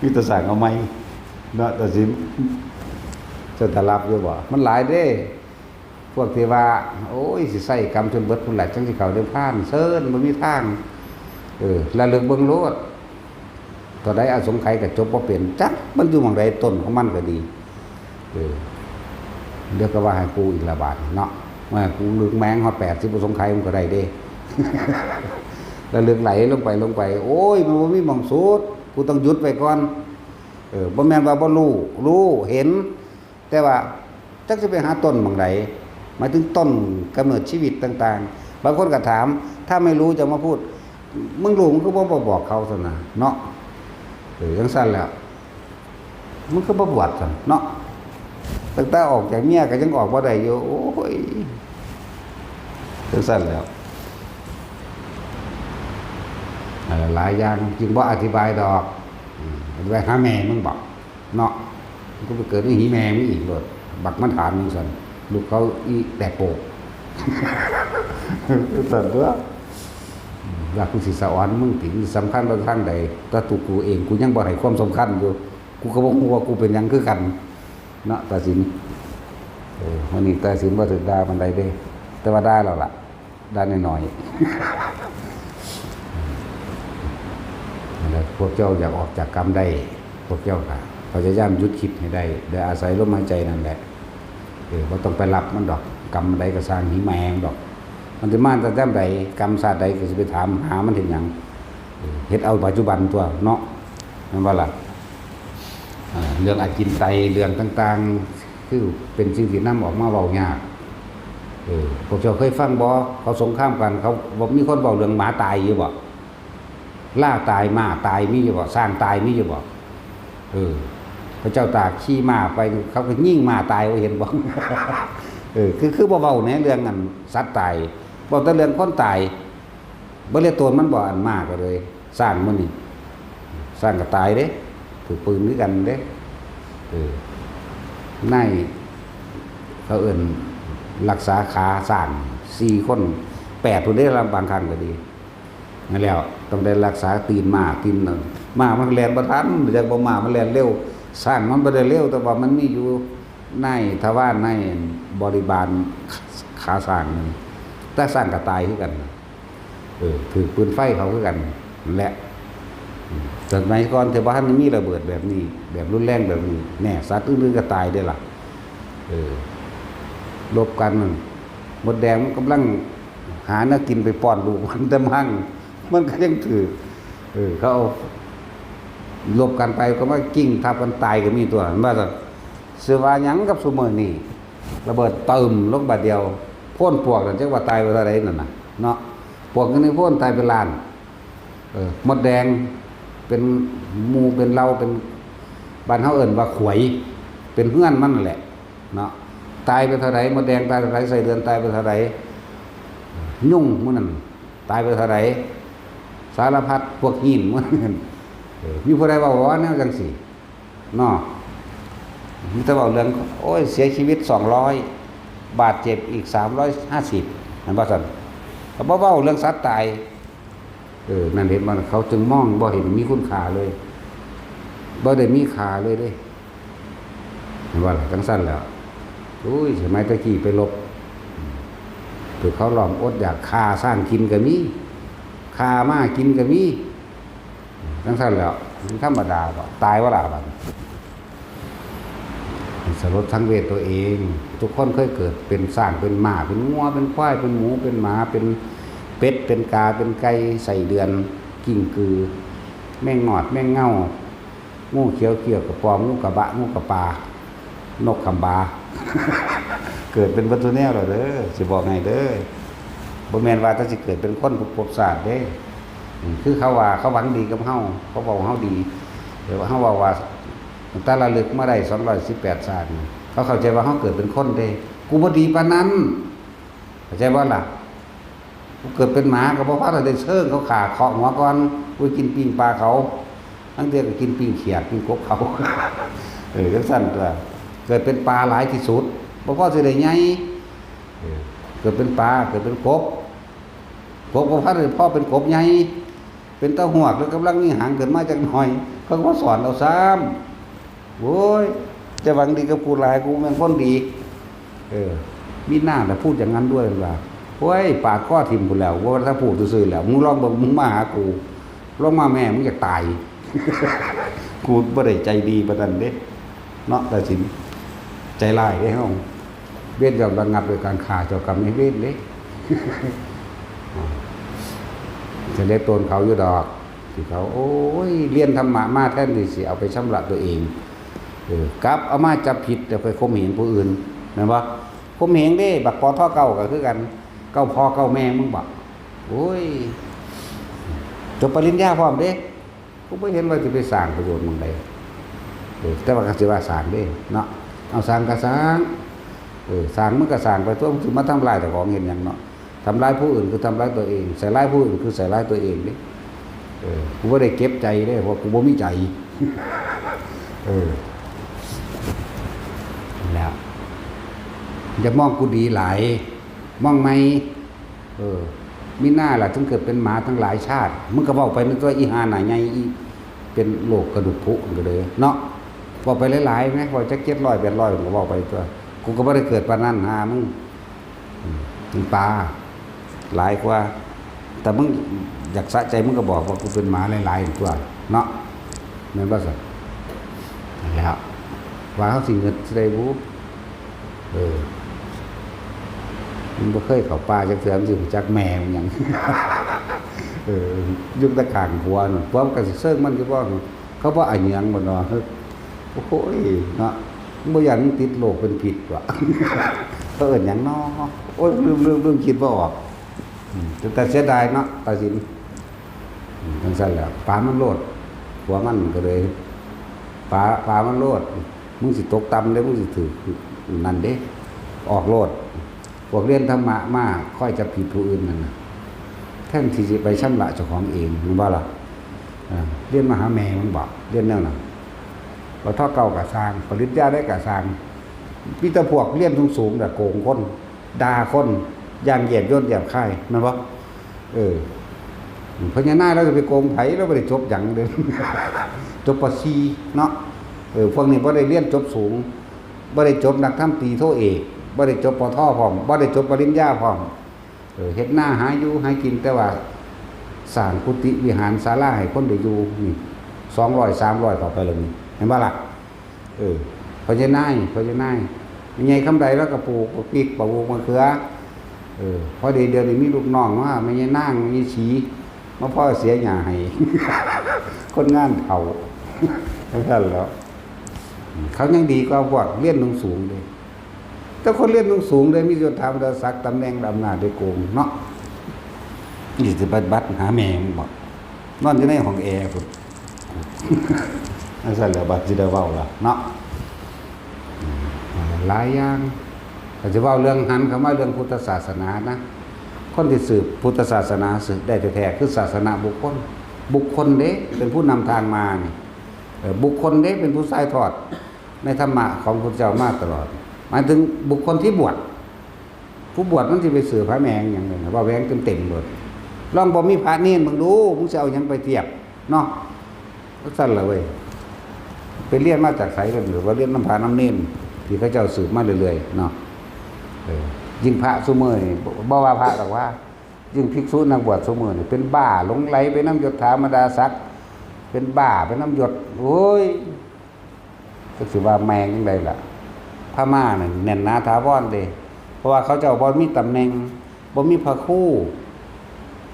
มีแต่สร้างเอาใหม่ เนาะ ตัดสิน เจ้าตารับอยู่บ่ มันหลายเด้ พวกที่ว่า โอ้ย สิใช้กรรมจนเบิดพุ้นล่ะ จั่งสิเข้านิพพาน เซิน บ่มีทาง เออ ระลึกเบิ่งโลด เท่าใดอสงไขยก็จบบ่เป็น จักมันอยู่หม่องใด ต้นของมันก็ดี เออ เดี๋ยวก็ว่าให้กูอีกละบาดเนาะ ว่ากูลึกแม่งฮอดแปดสิบอสงไขยมันก็ได้เด้ แล้วลึกไหลลงไป ลงไป โอ้ย มันบ่มีหม่องสุด กูต้องหยุดไว้ก่อน เออ บ่แม่นว่าบ่รู้ รู้ เห็น แต่ว่าจักสิไปหาต้นหม่องใด หมายถึงต้นกำเนิดชีวิตต่างๆ บางคนก็ถาม ถ้าไม่รู้จะมาพูด มึงรู้ มึงคือบ่ บ่บอกเขาซั่นน่ะ เนาะ เออ จั่งซั้นแหล้ว มึงคือบ่บวชซั่นเนาะ ตั้งแต่ออกจากเมียก็ยังออกบ่ได้อยู่ โอ้ย จั่งซั้นแหล้ว เอ่อ หลายอย่างจึงบ่อธิบายดอก อืม ไปหาแม่มึงบอก เนาะ มึงก็ไปเกิดในหีแม่มึงอีกโลด บักมันถามมึงซั่น ลูกเขาอีแตกโปก ซั่นตั๊ว ว่ากูสิสะออนมึงติ มึงสำคัญว่าทางใด แต่ตัวกูเอง กูยังบ่ให้ความสำคัญอยู่ กูก็บ่ฮู้ว่ากูเป็นหยังคือกัน เนาะ ตัดสิน เออ มื้อนี้ตัดสินบ่ถูกด่าปานใดเด้ แต่ว่าด่าแล้วล่ะ ด่าน้อยๆ นั่นแหละ พวกเจ้าอยากออกจากกรรมได้ พวกเจ้าก็พยายามหยุดคิดให้ได้ โดยอาศัยลมหายใจนั่นแหละ เออ บ่ต้องไปรับมันดอก กรรมใดก็ซ่าง หีแม่งดอก มันสิมาตั้งแต่ใด กรรมชาติใดก็สิไปถามหามันเฮ็ดหยัง เออ เฮ็ดเอาปัจจุบันตั๊วเนาะ แม่นบ่ล่ะ อ่า เรื่องอาจินไตย เรื่องต่างๆ คือเป็นสิ่งที่นำออกมาเว้ายาก เออ พวกเจ้าเคยฟังบ่ เขาสงครามกัน เขาบ่มีคนเว้าเรื่องหมาตายอยู่บ่ ลาตาย ม้าตายมีอยู่บ่ ช้างตายมีอยู่บ่ เออ พระเจ้าตากขี่ม้าไป เขาก็ยิงม้าตาย บ่เห็นบ่ เออ คือ คือบ่เว้าแหน่เรื่องอันสัตว์ตาย เว้าแต่เรื่องคนตาย บ่เรียกตัวมันบ่ อันม้าก็เลย ช้างมันนี่ ช้างก็ตายเด้ ถือปืนคือกันเด้ เออ ใน เขาเอิ้นรักษาขาช้าง สี่คน แปดพุ้นเด้ บางครั้งก็ดี นั่นแหล้ว ต้องได้รักษาตีนม้า ตีนนั่น ม้ามันแล่นบ่ทัน จักบ่ ม้ามันแล่นเร็ว ช้างมันบ่ได้เร็ว แต่ว่ามันมีอยู่ในทวาร ในบริบาลขาช้างนั่น แต่ช้างก็ตายคือกัน เออ ถืกปืนไฟเขาคือกันนั่นแหละ อืม สมัยก่อนที่บ่ทันมีระเบิดแบบนี้ แบบรุนแรงแบบนี้ แน่ สัตว์อื่นๆก็ตายเด้ล่ะ เออ รบกันนั่น มดแดงมันกำลังหาแนวกินไปป้อนลูกมัน แต่มัน มันก็ยังถืก เออ เขาเอารบกันไปก็มากิ้งทับกันตายก็มีตั๊ว ว่าซั่น สิว่าหยังกับซุมื้อนี้ ระเบิดตึมลงบาดเดียว โพนปวกนั่นจักว่าตายไปเท่าใดนั่นน่ะ เนาะ ปวกอยู่ในโพนตายเป็นล้าน เออ มดแดง เป็นหมู่เป็นเหล่า เป็น บ้านเฮาเอิ้นว่าขวย เป็นเฮือนมันนั่นแหละเนาะ ตายไปเท่าใด มดแดงตายเท่าใด ไส้เดือนตายไปเท่าใด ยุงหมู่นั้นตายไปเท่าใด สารพัดพวกหินหมู่นั้น เออ มีผู้ใดเว้าบ่แนวจั่งซี้เนาะ มีแต่เว้าเรื่อง โอ้ย เสียชีวิตสองร้อย บาดเจ็บอีกสามร้อยห้าสิบ แม่นบ่ซั่น ก็บ่เว้าเรื่องสัตว์ตาย เออ นั่นเห็นบ่ เขาจึงมองบ่เห็นมีคุณค่าเลย บ่ได้มีค่าเลยเด้ เห็นบ่ล่ะ จั่งซั่นแหล้ว อุ้ย สมัยตะกี้ไปรบ ถืกเขาล้อมอดอยาก ฆ่าช้างกินก็มี ฆ่าม้ากินก็มี จั่งซั่นแหล้ว มันธรรมดาดอก ตายบ่ล่ะบัดนี้ สลดสังเวชตัวเอง ทุกคนเคยเกิดเป็นช้าง เป็นม้า เป็นงัว เป็นควาย เป็นหมู เป็นหมา เป็นเป็ด เป็นกา เป็นไก่ ไส้เดือน กิ้งกือ แมงงอด แมงเง่า งูเขียว เขี้ยวกระป๋อม งูกระบะ งูกระปา นกขำบา เกิดเป็นเบิดซุแนวแล้วเด้อ สิบอกให้เด้อ บ่แม่นว่าแต่สิเกิดเป็นคนทุกภพชาติเด้ อืม คือเขาว่าเขาหวังดีกับเฮา เขาเว้าเฮาดี แต่ว่าเฮาเว้าว่า ตั้งแต่ระลึกมาได้สองร้อยสิบแปดชาตินี่ เขาเข้าใจว่าเฮาเกิดเป็นคนเด้ กูบ่ดีปานนั้น เข้าใจบ่ล่ะ กูเกิดเป็นหมาก็บ่พากันได้เชิง เขาฆ่าเคาะหัวก่อน กูกินปิ้งปลาเขา ลางเทื่อก็กินปิ้งเขียด ปิ้งกบเขา เออ จั่งซั่นตั๊ว เกิดเป็นปลาหลายที่สุด บ่พอสิได้ใหญ่ เออ เกิดเป็นปลา เกิดเป็นกบ กบก็พาได้พอเป็นกบใหญ่ เป็นตาฮวกแล้วกำลังมีหางขึ้นมาจักหน่อย เขาก็สอนเอาซ้ำ โอ้ย จะหวังดีกับกูหลาย กูเป็นคนดี เออ มีหน้าแต่พูดอย่างนั้นด้วยว่า โอ้ย ปาดข้อถิ่มกูแล้ว ว่าถ้าพูดซื่อๆแล้ว มึงลองเบิ่ง มึงมาหากู ลองมาแม่ มึงอยากตาย กูบ่ได้ใจดีปานนั้นเด้ เนาะ ตัดสิน ใจร้ายเด้เฮา เวรย่อมระงับโดยการฆ่าเจ้ากรรมนายเวรเด้ จะเรียกตนเขาอยู่ดอก ที่เขา โอ้ย เรียนธรรมะมาแทนที่สิเอาไปชำระตัวเอง เออ กลับเอามาจับผิด แล้วไปข่มเหงผู้อื่น แม่นบ่ ข่มเหงเด้ บักปอทอเก่าก็คือกัน เก่าพ่อเก่าแม่มึงบ่ โอ้ย จบปริญญาพร้อมเด้ กูบ่เห็นว่าสิไปสร้างประโยชน์หม่องใด เออ แต่ว่าก็สิว่าสร้างเด้เนาะ เอาสร้างก็สร้าง เออ สร้างมึงก็สร้างไปตั๊ว มึงสิมาทำลายเจ้าของเฮ็ดหยังเนาะ ทำร้ายผู้อื่นคือทำร้ายตัวเอง ใส่ร้ายผู้อื่นคือใส่ร้ายตัวเองเด้ เออ กูบ่ได้เก็บใจเด้ เพราะกูบ่มีใจ เออ แล้ว อย่ามองกูดีหลาย มองใหม่ เออ มีหน้าล่ะ ถึงเกิดเป็นหมาทั้งหลายชาติ มึงก็เว้าไปในตั๊ว อีห่าหน้าใหญ่ อีเป็นโรคกระดูกผุก็เลยเนาะ เว้าไปหลายๆ แหม เว้าจักเจ็ดร้อย แปดร้อย มึงก็เว้าไปตั๊ว กูก็บ่ได้เกิดปานนั้น ห่ามึง อืม มึงปา หลายกว่า แต่มึงอยากสะใจ มึงก็บอกว่ากูเป็นหมาหลายๆ ตั๊ว เนาะ แม่นบ่ซั่น นั่นแหละ ว่าเฮาสิเงินสิได้บุ เออ มันบ่เคยเข้าป่าจักเทื่อ มันสิรู้จักแม่มันหยัง เออ อยู่แต่ข้างผัวนั่น ผัวมันก็สิเซิงมันอยู่บ่ เขาบ่อะหยังบ่เนาะ โอ้โหย เนาะ มันบ่ย้านมันติดโรคเป็นพิษวะ เขาเอิ้นหยังน้อ โอ้ย ลืม ลืม ลืม คิดบ่ออก อืม แต่เสียดายเนาะ ตาสิน อืม จั่งซั่นแหละ ปามันโลด ผัวมันก็เลย ปา ปามันโลด มึงสิตกต่ำเด้ มึงสิถืกนั่นเด้ ออกโลด พวกเรียนธรรมะมา คอยจับผิดผู้อื่นนั่นน่ะ แทนที่สิไปชำระเจ้าของเอง แม่นบ่ล่ะ อ่า เรียนมาหาแม่มึงบ่ เรียนแนวนั้น ปอทอเก่าก็ซ่าง ปริญญาได้ก็ซ่าง มีแต่พวกเรียนสูงๆ แต่โกงคน ด่าคน อย่างเหยียดหยามหยาบคาย แม่นบ่ เออ พ่อใหญ่นายลาวสิไปโกงไผ ลาวบ่ได้จบหยังเด้ จบ ป.สี่ เนาะ เออ พวกนี้บ่ได้เรียนจบสูง บ่ได้จบนักธรรมตรีโทเอก บ่ได้จบ ป.โท พร้อม บ่ได้จบปริญญาพร้อม เออ เฮ็ดนาหาอยู่หากิน แต่ว่าสร้างกุฏิวิหารศาลาให้คนได้อยู่นี่ สองร้อย สามร้อย เข้าไปแล้วนี่ เห็นบ่ล่ะ เออ พ่อใหญ่นาย พ่อใหญ่นาย แม่ใหญ่คำใดลาวก็ปลูกบักพริก บักบวบ มะเขือ เออ พอดีเดี๋ยวนี้มีลูกน้องมา แม่ใหญ่นาง แม่ใหญ่ศรี มาพ่อเสียหญ้าให้ คนงานเฒ่า จั่งซั่นแหล้ว เขายังดีกว่าพวกเรียนสูงๆ เด้ แต่คนเรียนสูงๆ เด้ มียศถาบรรดาศักดิ์ ตำแหน่งอำนาจได้โกงเนาะ นี่สิบัดบัดหาแม่มึงบ่ นอนอยู่ในห้องแอร์พุ้น นั่นสั่นแหละบัดสิได้เว้าล่ะเนาะ อืม หลายอย่าง ก็สิเว้าเรื่องหันเข้ามาเรื่องพุทธศาสนานะ คนที่สืบพุทธศาสนาสืบได้แท้ๆ คือศาสนาบุคคล บุคคลเด้เป็นผู้นำทางมานี่ เอ่อ บุคคลเด้เป็นผู้สายทอดในธรรมะของพุทธเจ้ามาตลอด หมายถึงบุคคลที่บวช ผู้บวชมันสิไปสืบพระแม่งหยังเลยนะ ว่าแหวงเต็มๆเลย ลองบ่มีพระเณรมึงดู มึงสิเอาหยังไปเทียบเนาะ จั่งซั่นล่ะเว้ย ไปเรียนมาจากไสกัน หรือว่าเรียนนำพระนำเณรที่เขาเจ้าสืบมาเรื่อยๆเนาะ เออ ยิ่งพระซุมื้อนี่ บ่ บ่ว่าพระดอกว่า ยิ่งภิกษุนักบวชซุมื้อนี่ เป็นบ้าหลงใหลไปนำยศถาบรรดาศักดิ์ เป็นบ้าไปนำยศ โอ้ย จักสิว่าแม่งจั่งใดล่ะ พม่านั่นแน่นหนาถาวรเด้ เพราะว่าเขาเจ้าบ่มีตำแหน่ง บ่มีพระครู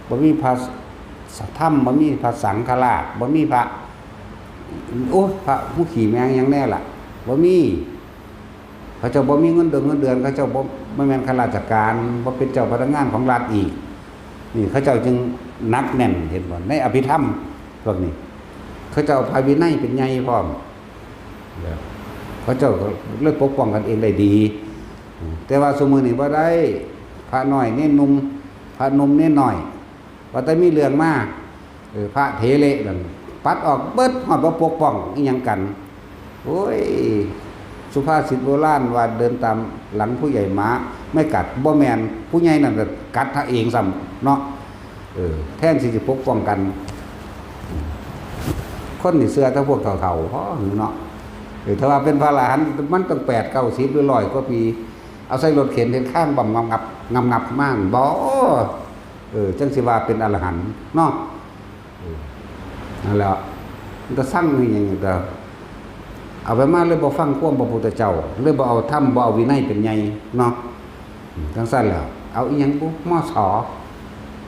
บ่มีพระธรรม บ่มีพระสังฆราช บ่มีพระ โอ้ย พระผู้ขี้แม่งหยังแน่ล่ะ บ่มี เขาเจ้าบ่มีเงินเดือน เงินเดือน เขาเจ้าบ่ บ่แม่นข้าราชการ บ่เป็นเจ้าพนักงานของรัฐอีก นี่เขาเจ้าจึงหนักแน่น เห็นบ่ ในอภิธรรมพวกนี้ เขาเจ้าเอาพระวินัยเป็นใหญ่พร้อม เขาเจ้าก็เลยปกป้องกันเองได้ดี แต่ว่าซุมื้อนี้บ่ได้ พระน้อยเณรหนุ่ม พระหนุ่มเณรน้อย ว่าแต่มีเรื่องมา เออ พระเถเละนั่น ปัดออกเบิด ฮอดบ่ปกป้องอิหยังกัน โอ้ย สุภาษิตโบราณว่าเดินตามหลังผู้ใหญ่หมาไม่กัด บ่แม่น ผู้ใหญ่นั่นก็กัดพระเองซ้ำเนาะ เออ แทนที่สิปกป้องกัน คนนี่เชื่อแต่พวกเฒ่าๆ พอเนาะ เออ ถ้าว่าเป็นพระอรหันต์มันต้องแปดเก้าสิบหรือร้อยกว่าปี เอาใส่รถเข็นเฮ็ดข้างบ่ำงับงับงับงับมาหั่นบ่ เออ จั่งสิว่าเป็นอรหันต์เนาะ เออ นั่นแหละ มันก็สั่งนี่หยังก็ เอาไปมาเลยบ่ฟังความพระพุทธเจ้า เลยบ่เอาธรรม บ่เอาวินัยเป็นใหญ่เนาะ อืม จั่งซั่นแหละ เอาอีหยังบุ มส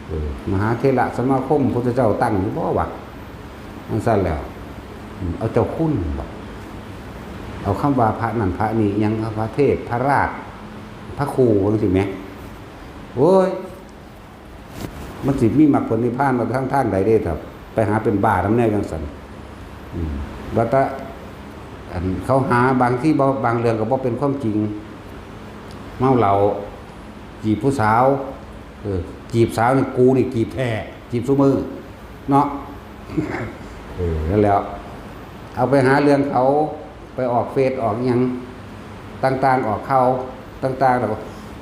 เออ มหาเถรสมาคม พุทธเจ้าตั้งอยู่บ่วะ จั่งซั่นแหละ อืม เอาเจ้าคุณบ่ เอาคำว่าพระนั่นพระนี่ หยัง พระเทพ พระราช พระครู จั่งซี้แหม โอ้ย มันสิมีมรรคผลนิพพานมาทางทางใดเด้ ถ้าไปหาเป็นบ้านำแนวจั่งซั่น อืม ว่าแต่ อันเขาหาบางทีบ่ บางเรื่องก็บ่เป็นความจริง เมาเหล้า จีบผู้สาว เออ จีบสาวนี่ กูนี่จีบแท้ จีบซุมื้อ เนาะ เออ นั่นแหละ เอาไปหาเรื่องเขา ไปออกเฟซออกหยัง ต่างๆ ออกข่าวต่างๆ แล้วก็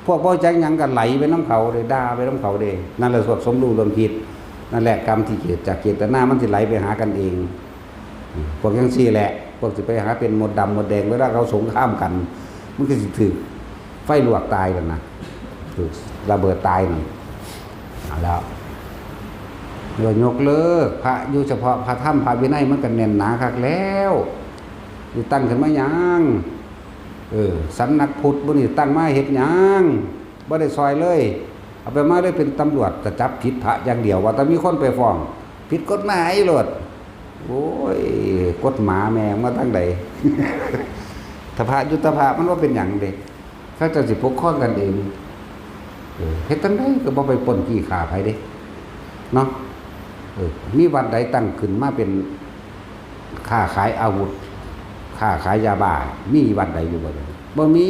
พวกบ่จักหยังก็ไหลไปนำเขาเด้ ด่าไปนำเขาเด้ นั่นแหละพวกสมรู้ร่วมคิด นั่นแหละกรรมที่เกิดจากเจตนา มันสิไหลไปหากันเอง พวกจั่งซี้แหละ พวกสิไปหาเป็นมดดำมดแดง เวลาเขาสงครามกัน มันก็สิถืกไฟลวกตายกันนะ ถืกระเบิดตายนั่น เอาแล้ว เรียกว่ายกเลิก พระอยู่เฉพาะพระธรรมพระวินัยมันก็แน่นหนาคักแล้ว สิตั้งขึ้นมาหยัง เออ สำนักพุทธบ่นี่ตั้งมาเฮ็ดหยัง บ่ได้ซ่อยเลย เอาไปมาเลยเป็นตำรวจก็จับผิดพระอย่างเดียว ว่าแต่มีคนไปฟ้อง ผิดกฎหมายโลด โอ้ย กฎหมาแม่งมาทางใด ถ้าพระอยู่แต่พระมันบ่เป็นหยังเด้ เขาเจ้าสิปกครองกันเอง เออ เฮ็ดจั่งใดก็บ่ไปปล้นจี้ฆ่าไผเด้ เนาะ เออ มีวัดใดตั้งขึ้นมาเป็นค้าขายอาวุธ ค้าขายยาบ้า มีวัดใดอยู่บ่เดี๋ยวนี้ บ่มี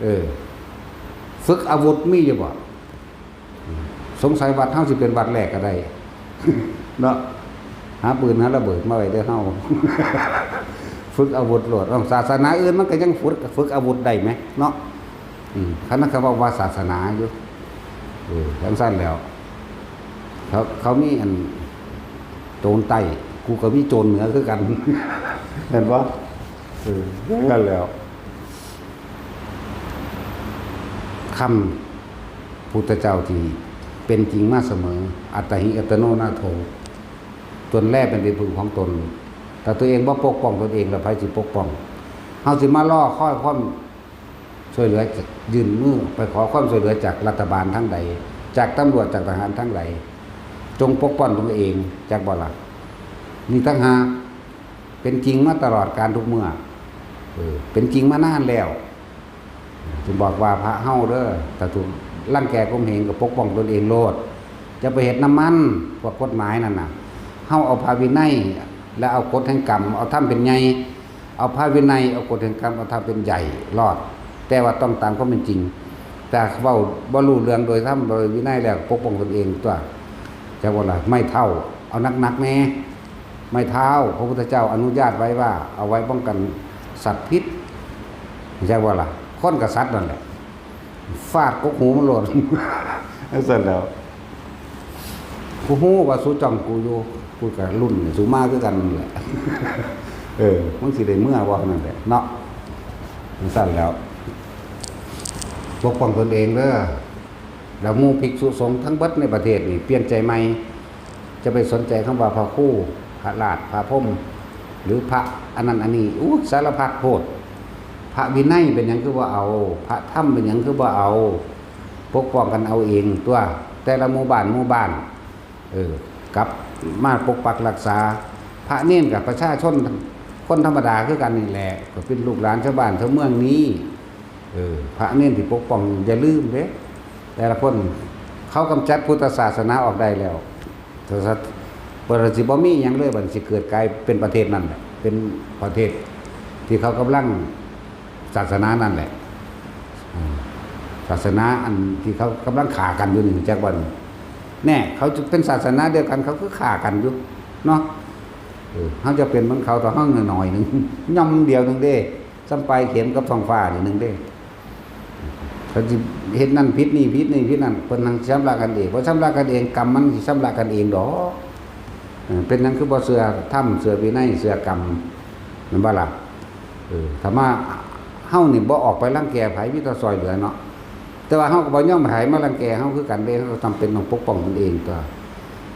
เออ ฝึกอาวุธมีอยู่บ่ สงสัยวัดเฮาสิเป็นวัดแรกก็ได้ เนาะ หาปืนหาระเบิดมาไว้เด้อเฮา ฝึกอาวุธโลด เอ้า ศาสนาอื่นมันก็ยังฝึก ฝึกอาวุธได้แหม เนาะ อืม คันนั้นเขาว่า ว่าศาสนาอยู่ เออ จั่งซั่นแล้ว เขา เขามีอันโจรใต้ กูก็มีโจรเหนือคือกัน เห็นบ่ เออ จั่งซั่นแล้ว คำพุทธเจ้าที่เป็นจริงมาเสมอ อัตตาหิอัตโนนาโถ ตนแลเป็นที่พึ่งของตน ถ้าตัวเองบ่ปกป้องตนเอง แล้วไผสิปกป้อง เฮาสิมารอคอยความช่วยเหลือ ยื่นมือไปขอความช่วยเหลือจากรัฐบาลทางใด จากตำรวจ จากทหารทางใด จงปกป้องตนเอง จักบ่ล่ะ นี่ต่างหาก เป็นจริงมาตลอดกาลทุกเมื่อ เออ เป็นจริงมานานแล้ว จึงบอกว่าพระเฮาเด้อ ถ้าถูกรังแกข่มเหงก็ปกป้องตนเองโลด จะไปเฮ็ดนำมัน พวกกฎหมายนั่นน่ะ เฮาเอาพระวินัย แล้วเอากฎแห่งกรรม เอาธรรมเป็นใหญ่ เอาพระวินัย เอากฎแห่งกรรม เอาธรรมเป็นใหญ่ รอด แต่ว่าต้องตามความเป็นจริง แต่เว้าบ่รู้เรื่องโดยธรรมโดยวินัยแล้ว ปกป้องตนเองตัว จักว่าล่ะ ไม้เท้า เอาหนักๆแน่ ไม้เท้า พระพุทธเจ้าอนุญาตไว้ว่า เอาไว้ป้องกันสัตว์พิษ จักว่าล่ะ คนกับสัตว์นั่นแหละ ฟาดกกหูมันโลด จั่งซั่นแหล้ว กูฮู้ว่าสูจ้องกูอยู่ กูกะรุ่นสูมาคือกันนั่นแหละ เออ มึงสิได้เมือบ่นั่นแหละเนาะ จั่งซั่นแหล้ว ปกป้องตนเองเด้อ แล้วหมู่ภิกษุสงฆ์ทั้งเบิดในประเทศนี่เปลี่ยนใจใหม่ จะไปสนใจคำว่าพระครู พระราช พระพรหม หรือพระอันนั้นอันนี้ อู้ สารพัดโพด พระวินัยเป็นหยังคือบ่เอา พระธรรมเป็นหยังคือบ่เอา ปกป้องกันเอาเองตัว แต่ละหมู่บ้านหมู่บ้าน เออ กลับมาปกปักรักษา พระเณรกับประชาชน คนธรรมดาคือกันนี่แหละ ก็เป็นลูกหลานชาวบ้านชาวเมืองนี้ เออ พระเณรที่ปกป้อง อย่าลืมเด้ แต่ละคน เขากำจัดพุทธศาสนาออกได้แล้ว ศาส- เปิดสิบ่มีหยังเลย บัดสิเกิดกลายเป็นประเทศนั่นแหละ เป็นประเทศที่เขากำลัง ศาสนานั่นแหละ อ่า ศาสนาอันที่เขากำลังฆ่ากันอยู่นี่ จักวัน แน่ เขาจะเป็นศาสนาเดียวกัน เขาคือฆ่ากันอยู่ เนาะ เออ เขาจะเป็นเหมือนเขา แต่เขาหน่อยหนึ่ง ย่อมเดียวหนึ่งเด้ ซ้ำปลายเข็มกับท้องฟ้านี่หนึ่งเด้ เขาสิเฮ็ดนั่นผิดนี่ผิดนี่ผิดนั่น เพิ่นนั่งชำระกันเอง บ่ชำระกันเอง กรรมมันสิชำระกันเองดอก เออ เป็นหยังคือบ่เชื่อธรรม เชื่อวินัย เชื่อกรรม แม่นบ่ล่ะ เออ ถ้ามา เฮานี่บ่ออกไปรังแกไผ มีแต่ช่วยเหลือเนาะ แต่ว่าเฮาก็บ่ยอมให้ไผมารังแกเฮาคือกันเด้ เฮาก็จำเป็นต้องปกป้องตนเองตัว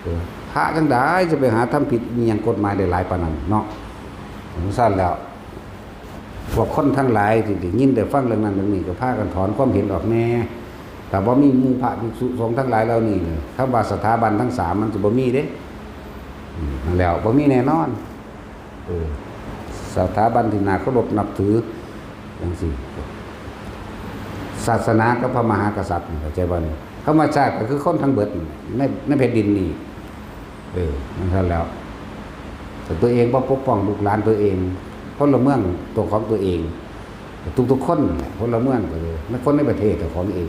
เออ พระจั่งใดจะไปหาทำผิดอิหยังกฎหมายได้หลายปานนั้นเนาะ จั่งซั่นแล้ว พวกคนทั้งหลายที่ได้ยินได้ฟังเรื่องนั้นเรื่องนี้ ก็พากันถอนความเห็นออกแน่ ถ้าบ่มีหมู่พระภิกษุสงฆ์ทั้งหลายเหล่านี้เนี่ย คำว่าสถาบันทั้งสามมันสิบ่มีเด้ อืม นั่นแหล้ว บ่มีแน่นอน เออ สถาบันที่น่าเคารพนับถือ จั่งซี้ ศาสนากับพระมหากษัตริย์นี่ เข้าใจบ่นี่ คำว่าชาติก็คือคนทั้งเบิดนี่ ใน ในแผ่นดินนี่ เออ จั่งซั่นแล้ว แต่ตัวเองบ่ปกป้องลูกหลานตัวเอง พลเมืองตัวของตัวเอง ทุกๆคนแหละ พลเมืองก็เลย คนในประเทศเจ้าของเอง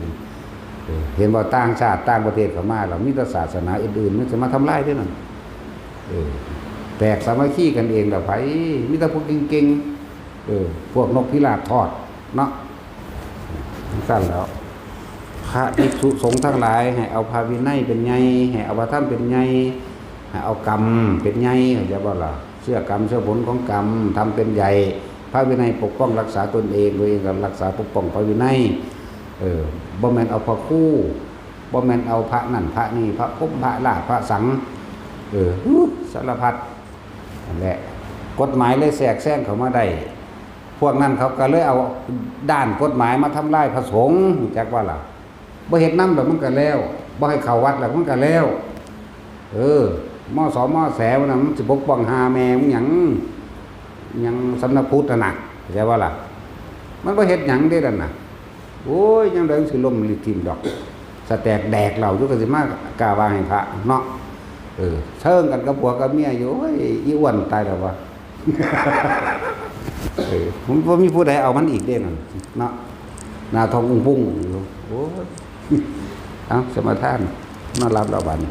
เออ เห็นว่าต่างชาติต่างประเทศเข้ามาแล้ว มีแต่ศาสนาอื่นๆ มันจะมาทำลายเด้อนั่น เออ แตกสามัคคีกันเองแล้ว ไผ มีแต่พวกเก่งๆ เออ พวกนกพิราบทอดเนาะ จั่งซั่นแล้ว พระภิกษุสงฆ์ทั้งหลาย ให้เอาพระวินัยเป็นใหญ่ ให้เอาพระธรรมเป็นใหญ่ ให้เอากรรมเป็นใหญ่ เข้าใจบ่ล่ะ เชื่อกรรม เชื่อผลของกรรม ทำเป็นใหญ่ พระวินัยปกป้องรักษาตนเอง ตัวเองก็รักษาปกป้องพระวินัย เออ บ่แม่นเอาพระครู บ่แม่นเอาพระนั่นพระนี่ พระพรหม พระราช พระสัง เออ อู้ สารพัด นั่นแหละ กฎหมายเลยแทรกแซงเข้ามาได้ พวกนั้นเขาก็เลยเอาด้านกฎหมายมาทำลายพระสงฆ์ รู้จักบ่ล่ะ บ่เฮ็ดนำดอกมันก็แล้ว บ่ให้เข้าวัดแล้วมันก็แล้ว เออ มส มแส มันน่ะ มันสิปกป้องหาแม่มึงหยัง หยังสำนักพุทธน่ะ เข้าใจบ่ล่ะ มันบ่เฮ็ดหยังเด้นั่นน่ะ โอ้ย ยามใดมันสิล้มลิทิ่มดอก สะแตกแดกเหล่าอยู่ ก็สิมากล้าว่าให้พระเนาะ เออ เชิงกันกับผัวกับเมียอยู่ โอ้ย อีอ้วนตายแล้ววะ เออ มันบ่มีผู้ใดเอามันอีกเด้นั่นเนาะ หน้าทองอุ้งพุงอยู่ โอ้ย เอ้า สมาทาน นอนหลับแล้วบัดนี้